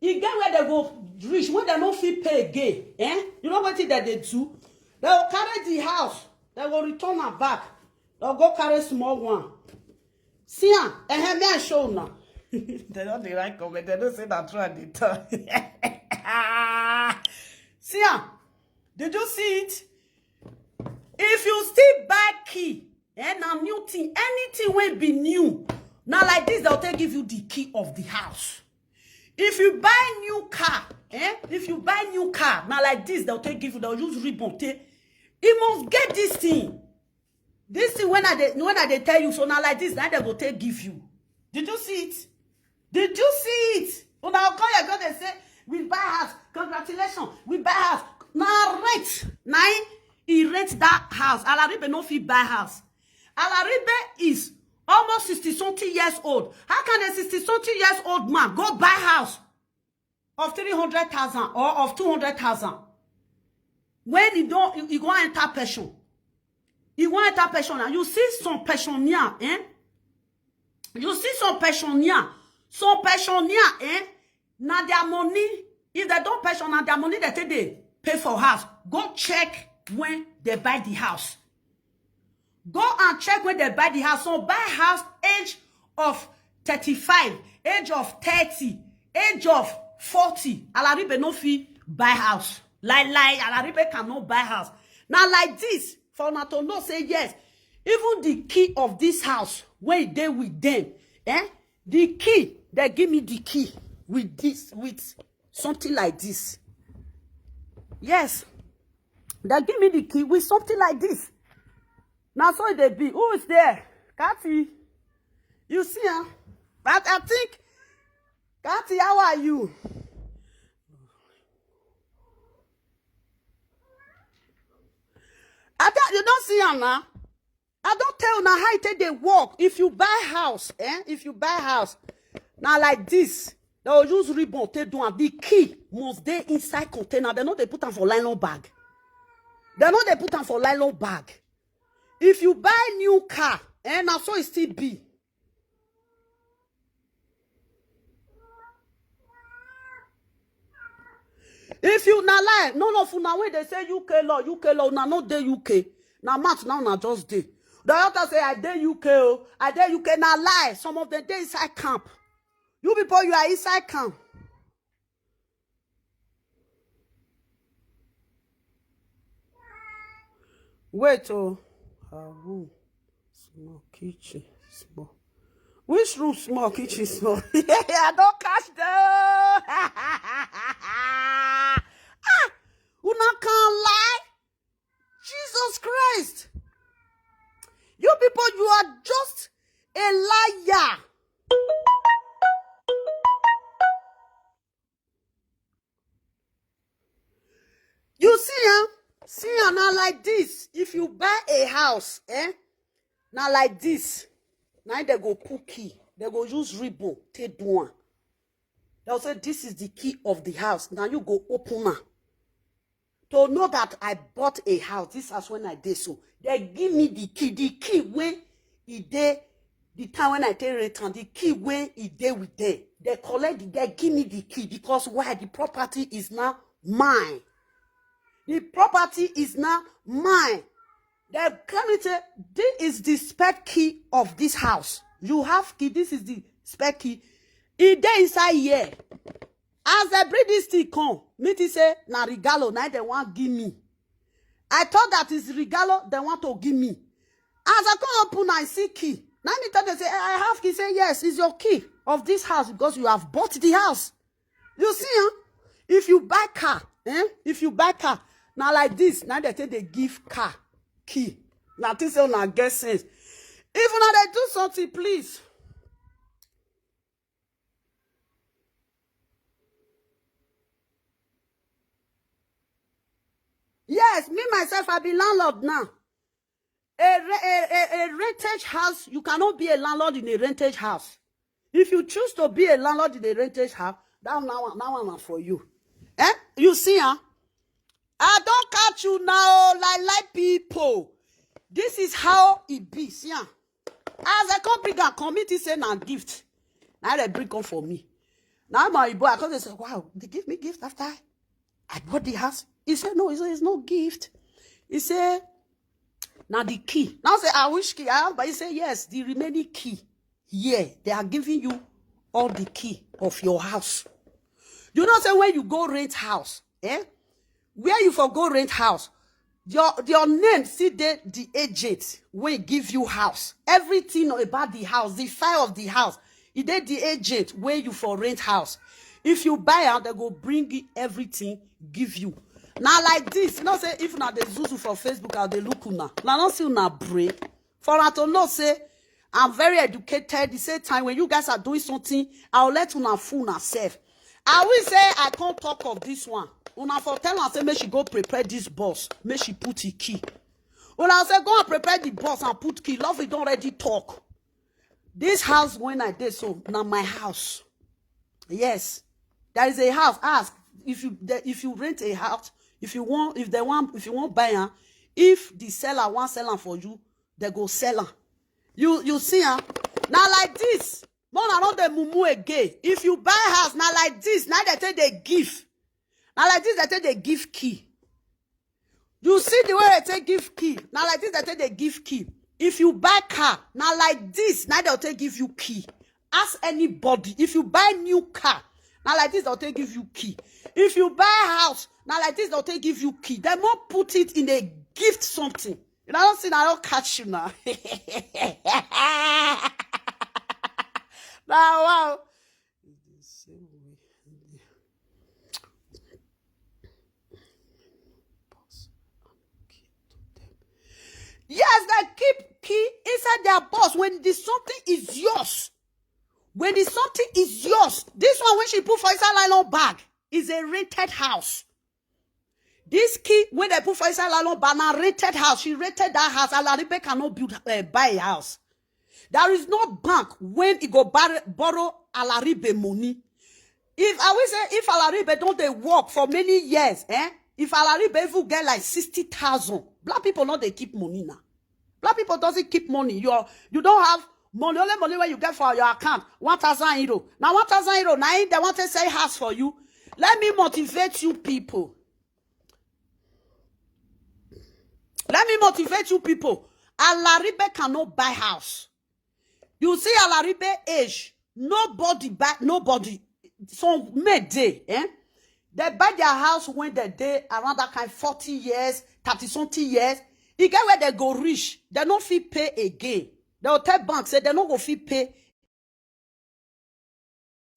You get where they go rich when they no fit pay again, eh? You know what that they do? They will carry the house. They will return am back. They'll go carry small one. See am, eh, me I show now. They don't dey like comment. They don't say that true and they talk. See am. Did you see it? If you still buy key, eh, na new thing, anything wey be new, na like this they'll take give you the key of the house. If you buy new car, eh, if you buy new car, na like this they'll take give you, they'll use ribbon take. You must get this thing. This thing when I dey when I dey tell you, so na like this, na they go take give you. Did you see it? Did you see it? Una go come here go dey say we buy house, congratulations, we buy house. Na rent, na him he rent that house. Alaribe no fit buy house. Alaribe is almost sixty something years old. How can a sixty something years old man go buy house of three hundred thousand or of two hundred thousand when he don't he, he go enter pension? He go enter pension now. You see some pensioner, eh? You see some pensioner, some pensioner, eh? Now their money, if they don't pension, now their money they take they pay for house. Go check when they buy the house. Go and check when they buy the house. Some buy house age of thirty-five, age of thirty, age of forty. Alaribe no fit buy house. Lie lie, Alaribe cannot buy house. Now like this, for una to know say yes, even the key of this house wey dey with them, eh? The key, they give me the key with this, with something like this. Yes, they give me the key with something like this. Now so they be. Who is there? Kathy. You see, huh? But I think, Kathy, how are you? I thought you don't see her now. I don't tell now how it take they work. If you buy house, eh? If you buy house, now like this, they will use ribbon take do am. The key must dey inside container. They know they put am for nylon bag. They know they put am for nylon bag. If you buy new car, eh? Now so it still be. If you na lie, none of una wey dey say U K law, U K law, una no dey U K. Na mouth now una just dey. The other say I dey U K o, I dey U K na lie. Some of them dey inside camp. You people, you are inside camp. Wait oh, her room small, kitchen small. Which room small, kitchen small? I don't catch them. Ah, una can lie. Jesus Christ. You people, you are just a liar. You see, huh? See, huh? Now like this, if you buy a house, eh? Now like this, now they go put key, they go use ribbon, take do one. They'll say, "This is the key of the house." Now you go open am. To know that I bought a house, this house when I did so, they give me the key, the key when it dey, the time when I take rent and the key when it dey with them. They collect, the, they give me the key because why? The property is now mine. The property is now mine. They come and say, "This is the spare key of this house. You have key, this is the spare key." E dey inside here. As dem bring this thing come, me think say na regalo na dem wan give me. I thought that is regalo dem want to give me. As I come open, I see key. Na me tell dem say, "I have key." Say, "Yes, it's your key of this house because you have bought the house." You see, huh? If you buy car, eh? If you buy car, na like this, na dem take dey give car key. Na think say una get sense. If una dey do something, please. Yes, me myself, I be landlord now. A, re- a, a, a rentage house, you cannot be a landlord in a rentage house. If you choose to be a landlord in a rentage house, that one, that one, that one na for you. Eh? You see, huh? I don catch you now, like like people. This is how e be. See, huh? As I come bring am, committee say na gift. Now they bring come for me. Now my boy, I come dey say, "Wow, they give me gift after I bought the house." He said, "No," he said, "It's no gift." He said, "Now the key." Now say, "I wish key." I have, but he said, "Yes, the remaining key. Yeah, they are giving you all the key of your house." You know, say when you go rent house, eh? Where you for go rent house, your your name see dey the agent wey give you house. Everything about the house, the file of the house, e dey the agent wey you for rent house. If you buy am, they go bring you everything, give you. Now like this, you know, say if na the zuzu for Facebook, I dey look una. Now don't see una brain. For una to know, say I'm very educated. The same time when you guys are doing something, I'll let una fool una self. I will say I can't talk of this one. Una for tell her say make she go prepare this boss, make she put the key. Una say go and prepare the boss and put key. Love it, don't already talk. This house when I did so, now my house. Yes, there is a house. Ask if you the- if you rent a house, if you want, if they want, if you want buy am, if the seller want sell am for you, they go sell am. You you see am? Now like this, more na not the mumu again. If you buy house, now like this, now they take they give. Now like this, they take they give key. You see the way they take give key. Now like this, they take they give key. If you buy car, now like this, now they'll take give you key. Ask anybody. If you buy new car, now like this, they'll take give you key. If you buy a house, now like this, they'll take give you key. They won't put it in a gift something. You know, I don't see, I don't catch you now. Now, wow. Yes, they keep key inside their box when the something is yours. When the something is yours, this one when she put for inside nylon bag is a rented house. This key when they put for inside nylon bag na rented house. She rented that house. Alaribe cannot build uh, buy a house. There is no bank when it go bar- borrow Alaribe money. If I will say if Alaribe don't they work for many years, eh? If Alaribe even get like sixty thousand, black people not they keep money now. Black people doesn't keep money. You you don't have money. Only money when you get for your account, one thousand euro. Now one thousand euro. Now they want to say house for you. Let me motivate you people. Let me motivate you people. Alaribe cannot buy house. You see Alaribe age. Nobody buy nobody. Some men dey, eh? They buy their house when they dey around that kind forty years, thirty something years. E get where they go rich, they no fit pay again. They will tell bank say they no go fit pay.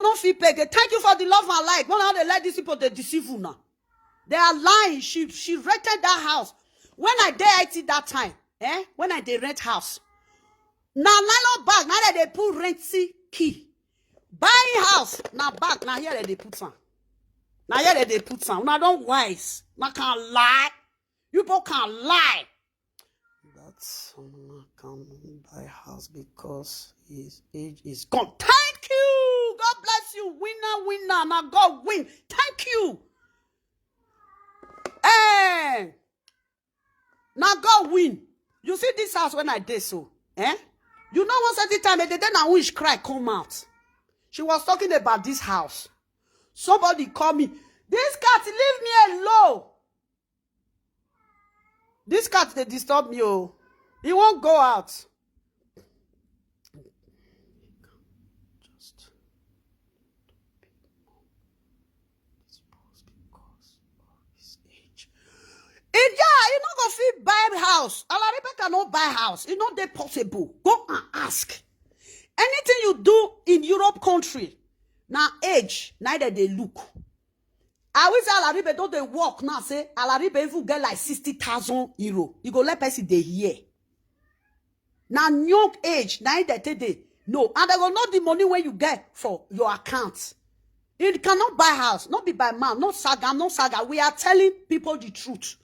No fit pay again. Thank you for the love and like. When how they let these people they deceive you now. They are lying. She she rented that house. When I dey I T that time, eh? When I dey rent house, na nylon bag, na they dey put renting key. Buying house, na bag, na here they dey put am. Na here they dey put am. Una don wise. Una can lie. You people can lie. That someone can buy house because his age is gone. Thank you. God bless you. Winner, winner. Now God win. Thank you. Eh. Now God win. You see this house when I did so. Eh? You know one certain time, the day now wish cry come out. She was talking about this house. Somebody call me. This cat leave me alone. This cat they disturb me. Oh, he won't go out. Just house. Alaribe cannot buy house. It's not that possible. Go and ask. Anything you do in Europe country, now age, neither they look. I wish Alaribe don't they work now. Say Alaribe even get like sixty thousand euro. You go let person they here. Now young age, now they take they no, and they go know the money when you get for your account. You cannot buy house, not be by man, not saga, not saga. We are telling people the truth.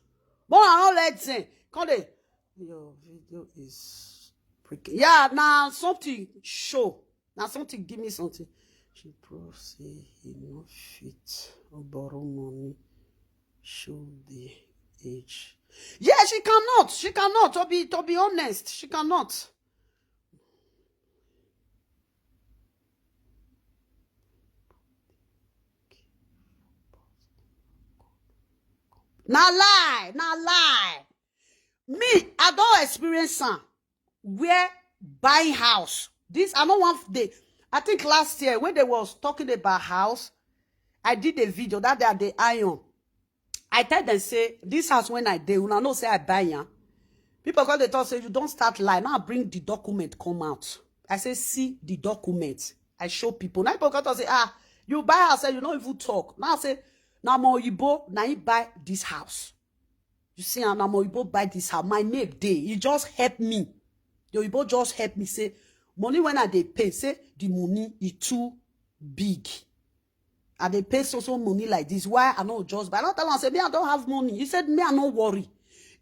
But I don't let them call it. Your video is breaking. Yeah, now something show. Now something give me something. She prove say he no fit borrow money. Show the age. Yeah, she cannot. She cannot. To be to be honest, she cannot. Na lie, na lie. Me, I don't experience am. Where buying house. This I don't want the. I think last year when they was talking about house, I did a video that day at the iron. I tell them say this house when I dey, una know say I buy am. People call the talk say you don't start lie. Now bring the document come out. I say see the document. I show people. Now people come talk say ah you buy house, say you don't even talk. Now I say na my oyibo na he buy this house. You see, and I'm oyibo buy this house. My name dey. He just help me. The oyibo just help me say money when I dey pay, say the money is too big. I dey pay so so money like this. Why I no just buy? I don't tell him say me I don't have money. He said me I no worry.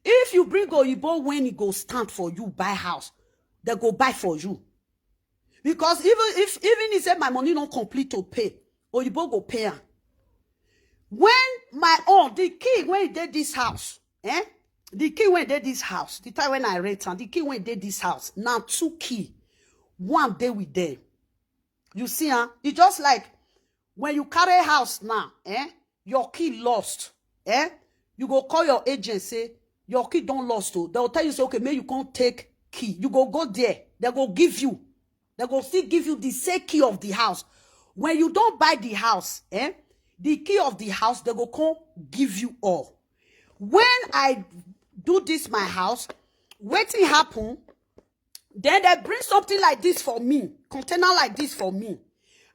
If you bring oyibo when he go stand for you buy house, they go buy for you. Because even if even he say my money no complete to pay, oyibo go pay am. When my own the key when he did this house, eh? The key when he did this house, the time when I rent am, the key when he did this house, now two key, one day with them. You see, huh? It's just like when you carry house now, eh? Your key lost, eh? You go call your agent say your key don't lost. Oh, they'll tell you say okay, may you can't take key. You go go there, they go give you, they go still give you the same key of the house. When you don't buy the house, eh? The key of the house they go come give you all. When I do this my house, wetin happen? Then they bring something like this for me, container like this for me.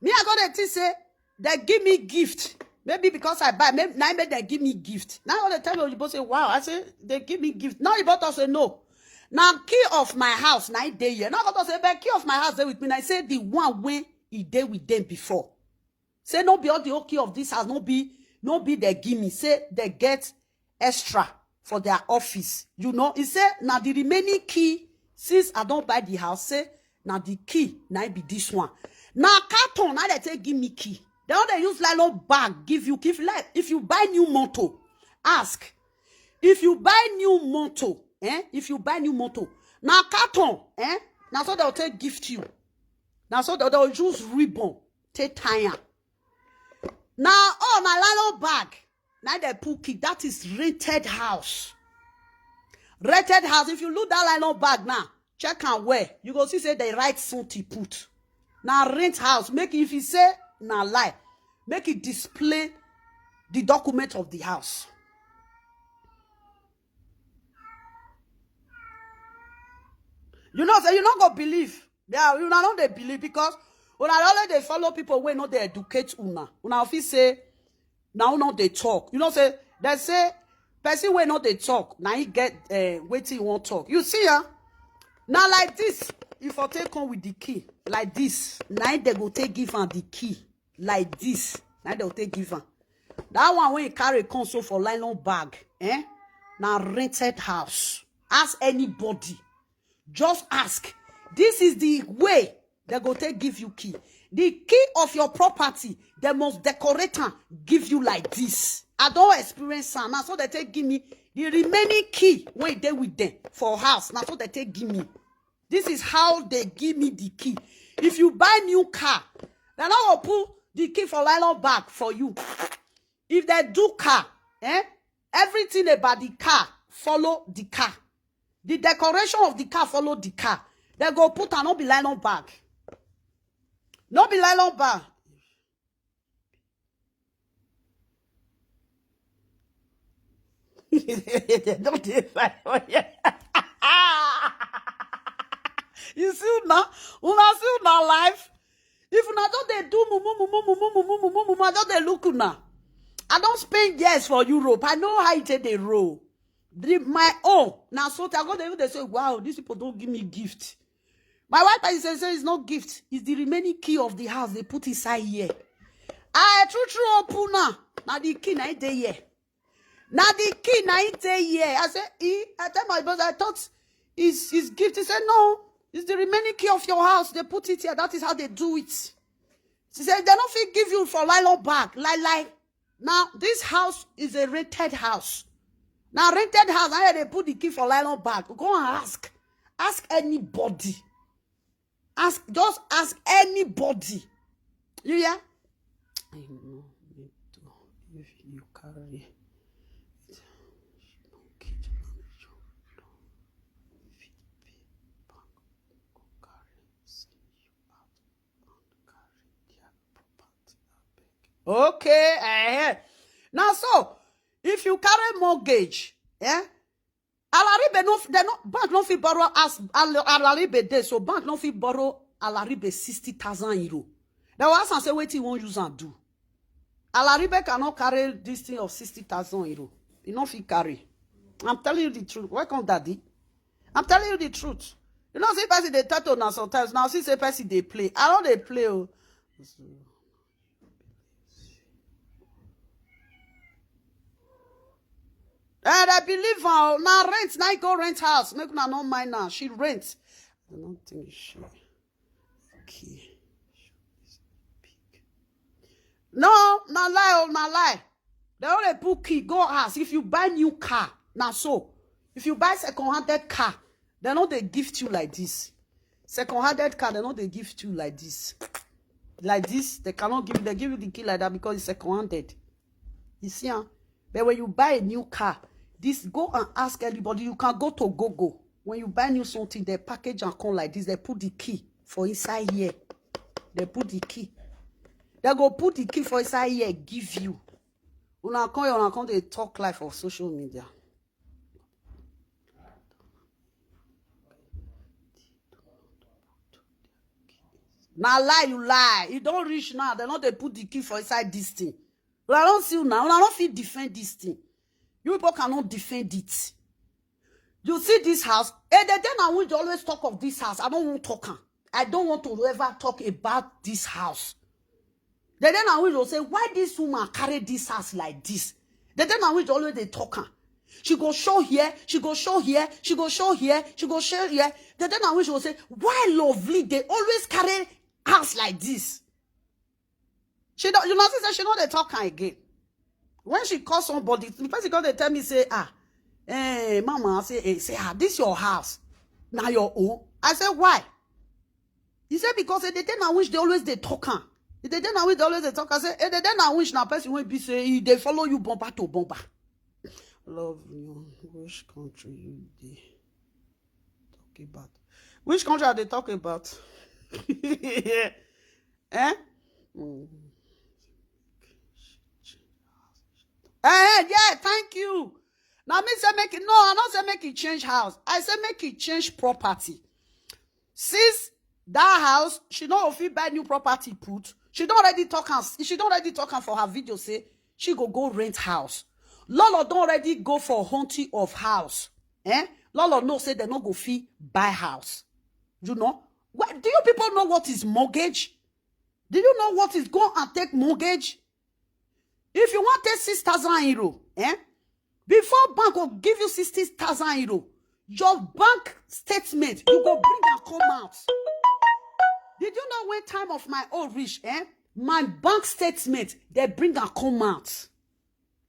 Me I go dey think say they give me gift. Maybe because I buy, maybe now make they give me gift. Now they tell me oyibo say wow. I say they give me gift. Now oyibo talk say no. Now key of my house now e dey here. Now I go talk say but key of my house dey with me. Now I say the one when e dey with them before. Say no be all the whole key of this house no be no be they give me. Say they get extra for their office. You know, he say now the remaining key since I don't buy the house. Say now the key now be this one. Now carton now they take give me key. They don't they use nylon bag give you key. If like if you buy new motor, ask if you buy new motor, eh? If you buy new motor, now carton, eh? Now so they'll take gift you. Now so they'll, they'll use ribbon take tie am. Now oh na nylon bag. Now they put key. That is rented house. Rented house. If you look that nylon bag now, check am well. You go see say they write something put. Now rent house. Make if you say na lie, make it display the document of the house. You know say you no go believe. Yeah, you no dey believe because una dey always dey follow people wey no dey educate una. Una fit say na who no dey talk. You know say they say person wey no dey talk na he get uh, wetin he wan talk. You see am? Na like this. If I take come with the key like this, na him they go take give am the key like this. Na him they go take give am. That one wey he carry come so for nylon bag, eh? Na rented house. Ask anybody. Just ask. This is the way they go take give you key. The key of your property, they must decorate and give you like this. I don't experience am. Now so they take give me the remaining key when they with them for house. Now so they take give me. This is how they give me the key. If you buy new car, they no go put the key for nylon bag for you. If they do car, eh? Everything about the car follow the car. The decoration of the car follow the car. They go put am no be nylon bag. No be nylon bag. They don't dey fight for here. Ah! You see now? Una see una life? If una just dey do mumu, mumu, mumu, mumu, mumu, mumu, I just dey look una. I don spend years for Europe. I know how e take dey roll. The, my own, na so I go dey even dey say, "Wow, these people don give me gift." My wife is say, say it's not gift. It's the remaining key of the house they put inside here. I true, true open now. Now the key na e dey here. Now the key na e dey here. I say, "Eh?" I tell my boss, "I thought it's, it's gift." He said, "No, it's the remaining key of your house. They put it here. That is how they do it." She said, "They don't fit give you for nylon bag. Lie, lie." Now, this house is a rented house. Now, rented house, now they put the key for nylon bag. Go and ask. Ask anybody. Ask, just ask anybody. You hear? I know, me too. If you carry it, she don't catch am, you don't fit pay back. Go carry, send you out and carry their property, abeg. Okay, eh. Now, so, if you carry mortgage, eh? Alaribe no, they no, bank no fit borrow as Al-, Alaribe dey, so bank no fit borrow Alaribe sixty thousand euro. They will ask am say wetin he wan use am do. Alaribe cannot carry this thing of sixty thousand euro. He no fit carry. I'm telling you the truth. Welcome, Daddy. I'm telling you the truth. You know, see person dey talk to now sometimes. Now see say person dey play. I don't dey play. Oh. And I believe her. Now rent, now go rent house. Make una no mind now. She rent. I don't think she. Okay. No, na lie, oh, na lie. They only put key, go ask. If you buy new car, now so. If you buy second-handed car, they know they gift you like this. Second-handed car, they know they gift you like this. Like this, they cannot give you, they give you the key like that because it's second-handed. You see, huh? But when you buy a new car, this, go and ask anybody. You can go to Google. When you buy new something, they package and come like this. They put the key for inside here. They put the key. They go put the key for inside here, give you. Una come, una come, they talk life of social media. Na lie you lie. You don't reach now. They not they put the key for inside this thing. But I don't see you now. I don't feel defend this thing. You people cannot defend it. You see this house? Eh, the day now we always talk of this house. I don't want to talk am. I don't want to ever talk about this house. The day now we will say, "Why this woman carry this house like this?" The day now we always they talk am. She go show here, she go show here, she go show here, she go show here. The day now we will say, "Why Lovely they always carry house like this?" She don't, you know, she say she know they talk am again. When she call somebody, the person come dey tell me say, "Ah, eh, mama," I say, "Eh," say, "Ah, this your house, now your own." I say, "Why?" He said, "Because eh, the day now which they always they talk am. The day now which they always they talk." I say, "Eh, the day now which now person will be say he they follow you bumper to bumper." Love you. Which country you dey talk about? Which country are they talk about? Eh? Mm. Eh, yeah, thank you. Now me say make it, no, I not say make it change house. I say make it change property. Since that house, she no go fit buy new property put. She don't already talk am. She don't already talk am for her video say she go go rent house. Lolo don't already go for hunting of house. Eh? Lolo know say they no go fit buy house. You know? What, do you people know what is mortgage? Do you know what is go and take mortgage? If you want take six thousand euro, eh? Before bank will give you sixty thousand euro, your bank statement, you go bring and come out. Did you know when time of my own reach, eh? My bank statement, they bring and come out.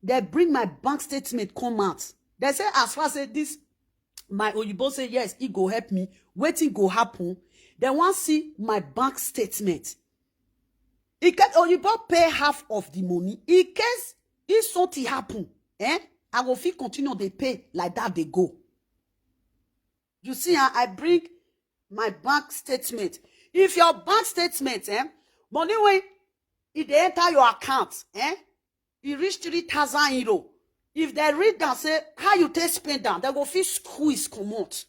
They bring my bank statement, come out. They say, as far as this, my Oyibo say, yes, it go help me. Wetin go happen? They want see my bank statement. In case Oyibo pay half of the money, in case if something happen, eh? I go fit continue dey pay like that they go. You see, ah, I bring my bank statement. If your bank statement, eh, money when it dey enter your account, eh, it reach three thousand euro. If they read and say how you take spend am, they go fit squeeze comot.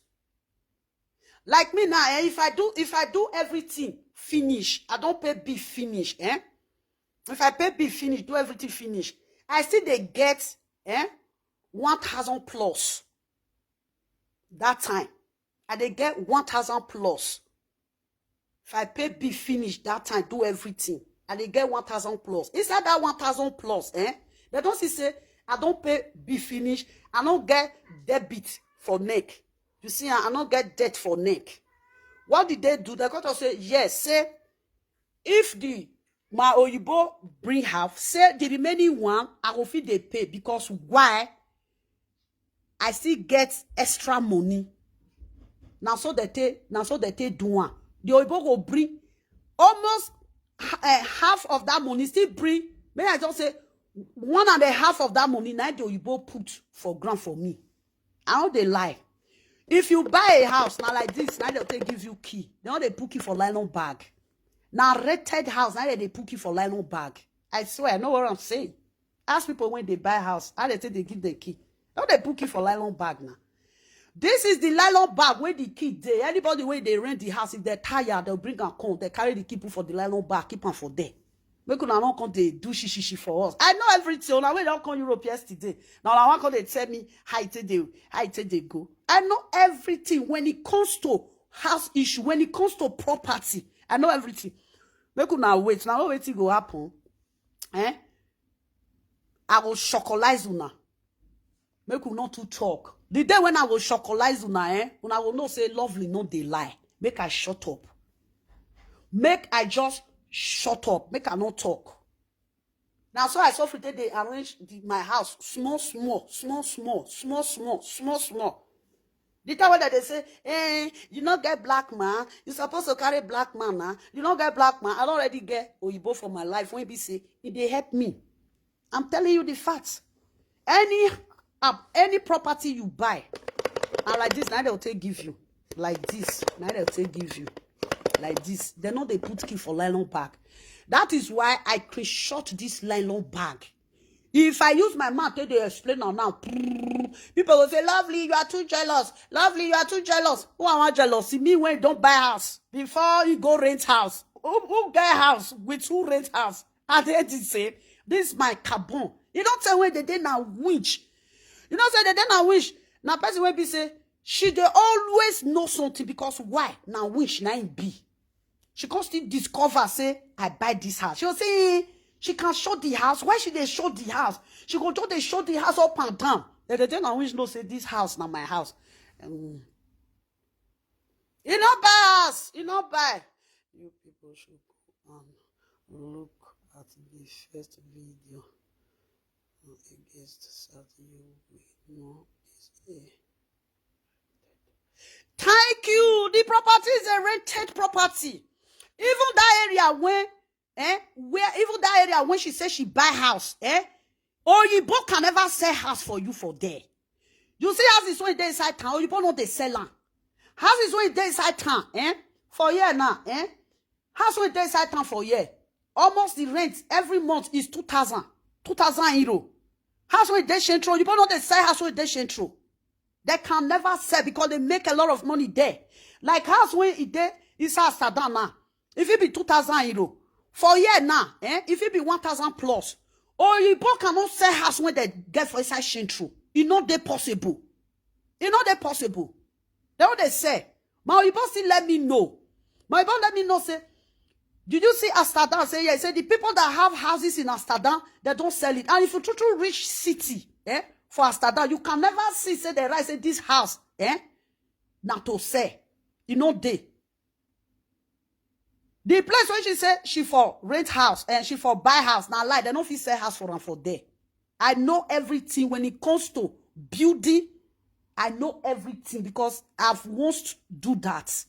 Like me now, eh, if I do if I do everything finish, I don't pay bill finish, eh? If I pay bill finish, do everything finish, I still dey get, eh, one thousand plus. That time, I dey get one thousand plus. If I pay bill finish that time, do everything, I dey get one thousand plus. Inside that one thousand plus, eh, they don't see say I don't pay bill finish, I don't get debit for neck. You see, I don't get debt for neck. What did they do? They got to say, yes, say, if the my oyibo bring half, say the remaining one, I go fit dey pay. Because why? I still get extra money. Now so they take, now so they take do one. The oyibo go bring almost, uh, half of that money. Still bring, may I just say, one and a half of that money, now the oyibo put for ground for me. I don't dey lie. If you buy a house, now like this, now they'll take give you key. They don't they put key for nylon bag. Now rented house, now they put key for nylon bag. I swear, I know what I'm saying. Ask people when they buy house, how they say they give the key. Don't they put key for nylon bag now? This is the nylon bag where the key dey. Anybody when they rent the house, if they're tired, they'll bring and come. They carry the key put for the nylon bag, keep am for there. Make una no come dey do shishishi for us. I know everything. Una wey don come Europe yesterday. Now I want come dey tell me how it take dey, how it take dey go. I know everything when it comes to house issue, when it comes to property. I know everything. Make una wait. Now wetin go happen? Eh? I go shockalize una. Make we not too talk. The day when I go shockalize una, eh? Una go know say Lovely no dey lie. Make I shut up. Make I just shut up. Make I not talk. Now so I suffer take dey arrange the, my house small, small, small, small, small, small, small, small. The time when they say, eh, you not get black man, you supposed to carry black man now. You not get black man. I don't already get oyibo for my life. When be say, it dey help me. I'm telling you the facts. Any uh, any property you buy, and like this, now they'll take give you. Like this, now they'll take give you. Like this, they know they put key for nylon bag. That is why I can shot this nylon bag. If I use my mouth, they explain now. Now, people will say, "Lovely, you are too jealous. Lovely, you are too jealous." Who I want jealousy? Me when don't buy house before you go rent house. Who, who get house with who rent house? I dey the same. This is my carbon. You don't tell when they dey now winch. You know say they dey now winch. Now person will be say she dey always know something because why? Now winch now im be. She come still discover say I buy this house. She go say, eh, she can show the house. Why she dey show the house? She go just dey show the house up and down. Then they dey now winch know say this house na my house. Um, e no buy house. E no buy. You people should go and look at the first video against South Yobe. No, it's a Thank you. The property is a rented property. Even that area when, eh, where even that area when she says she buy house, eh, Oyibo can never sell house for you for there. You see houses when they inside town, Oyibo no dey sell am. Houses when they inside town, eh, for here now, eh, house when they inside town for here, almost the rent every month is two thousand, two thousand euro. House when they central, Oyibo no dey sell house when they central. They can never sell because they make a lot of money there. Like house when it dey inside Amsterdam now, if it be two thousand euro for year now, eh, if it be one thousand plus, Oyibo cannot sell house when they get for inside Shintru. It not dey possible. It not dey possible. They what they say. My Oyibo still let me know. My Oyibo let me know say, did you see Amsterdam? Say, yeah, say the people that have houses in Amsterdam, they don't sell it. And if you true true reach city, eh, for Amsterdam, you can never see say the right say this house, eh, na to sell. You know they. The place when she say she for rent house and she for buy house, now like they no fit sell house for am for there. I know everything when it comes to building. I know everything because I've once do that.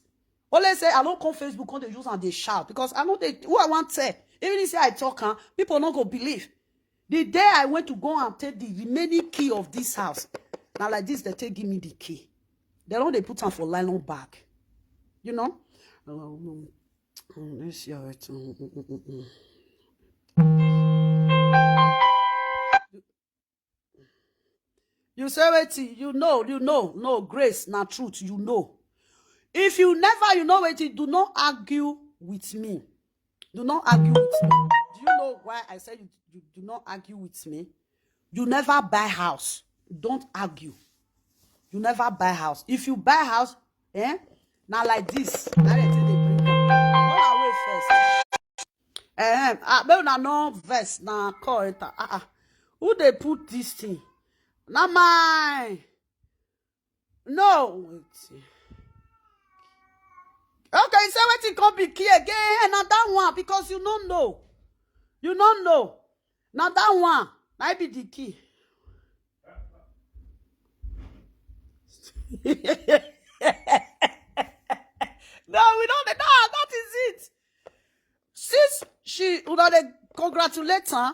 Only say I don't come Facebook, come they use and they shout because I know they who I want to say. Even if say I talk, huh, people not go believe. The day I went to go and take the remaining key of this house, now like this, they take give me the key. They don't they put am for nylon bag, you know. Um, um, let's see how it. Um, um, um, um, um. You say wetin? You know, you know, no, Grace, na truth, you know. If you never, you know wetin, do not argue with me. Do not argue with me. Do you know why I said you, you do not argue with me? You never buy house. Don't argue. You never buy house. If you buy house, eh? Now like this. Now they take the bring am. Go away first. Eh, ah, make una no vex na call enter. Ah, ah. Who dey put this thing? Na my no. Wait. Okay, you say wetin come be key again? Eh, na that one because you no know. You no know. Na that one. Na be the key. No, we don't. No, that is it. Since she, una dey congratulate her,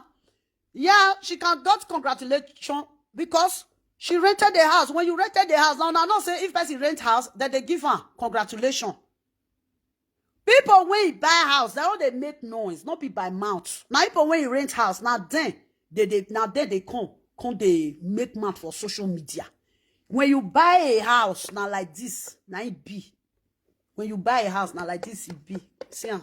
yeah, she can got congratulation because she rented the house. When you rented the house, now, now, not say if person rent house, then they give her congratulation. People when you buy house, they all they make noise, not be by mouth. Now people when you rent house, now then they, they now then they come, come they make mouth for social media. When you buy a house, now like this, now it be. When you buy a house, now like this it be. See am,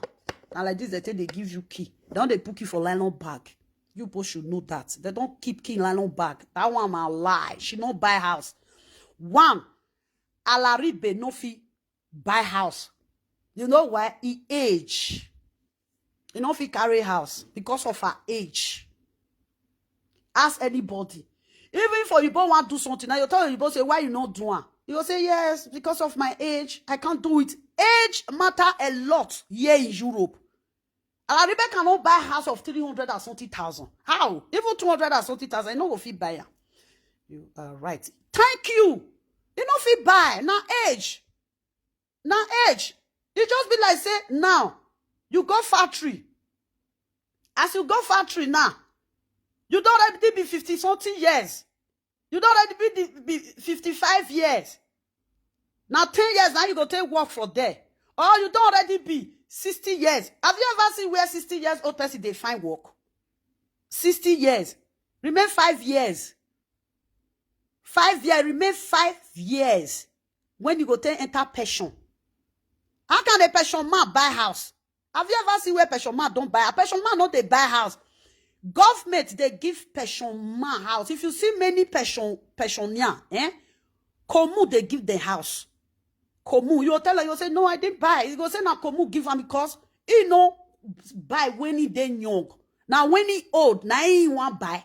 now like this they take they give you key. They don't they put key for nylon bag. You people should know that they don't keep key in nylon bag. That one na lie. She no buy house. One, Alaribe no fit buy house. You know why? He age. He no fit carry house because of her age. Ask anybody. Even if Oyibo want do something, now you tell Oyibo say why you not do am. You go say yes because of my age, I can't do it. Age matter a lot here in Europe. Alaribe cannot buy house of three hundred and something thousand. How? Even two hundred and something thousand, you no go fit buy am. You are right. Thank you. You no fit buy. Now age. Now age. You just be like say now you go factory. As you go factory now, you don't already be fifty something years. You don't already be, the, be fifty-five years. Now ten years now you go take work for there. Or you don't already be sixty years. Have you ever seen where sixty years old person they find work? Sixty years. Remain five years. Five years, remain five years. When you go take enter pension. How can a pension man buy house? Have you ever seen where pension man don't buy? A pension man not they buy house. Government they give pension man house. If you see many pension pensioner, eh? Komu they give the house. Komu, you tell her, you say no, I didn't buy. You go say na Komu give am because he no buy when he dey young. Now when he old, now he want buy.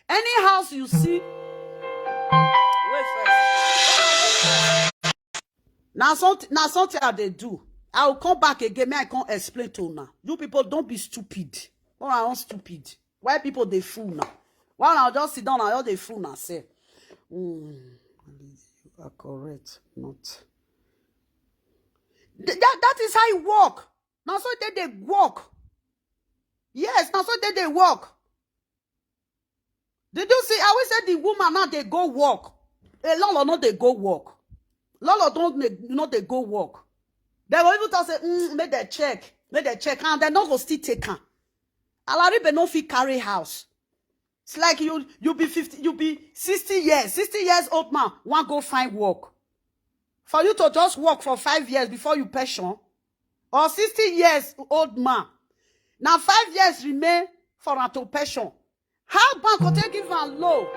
Any house you see, wait first. Now something, now something I they do. I will come back again. May I come explain to now. You people don't be stupid. Oh, I want stupid. Why people they fool now? Why now just sit down and all they fool now say, mm, you are correct, not. Th- that, that is how it work. Now so they they work. Yes, now so they they work. Did you see? I will say the woman now they go work. A lot of not they go work. Lot of don't they, not they go work. They will even talk say, mm, make they check, make they check, and they not go still take her. Alaribe no fit carry house. It's like you you be fifty, you be sixty years, sixty years old man, one go find work. For you to just work for five years before you pension, or sixty years old man, now five years remain for am to pension. How bank go take give am low?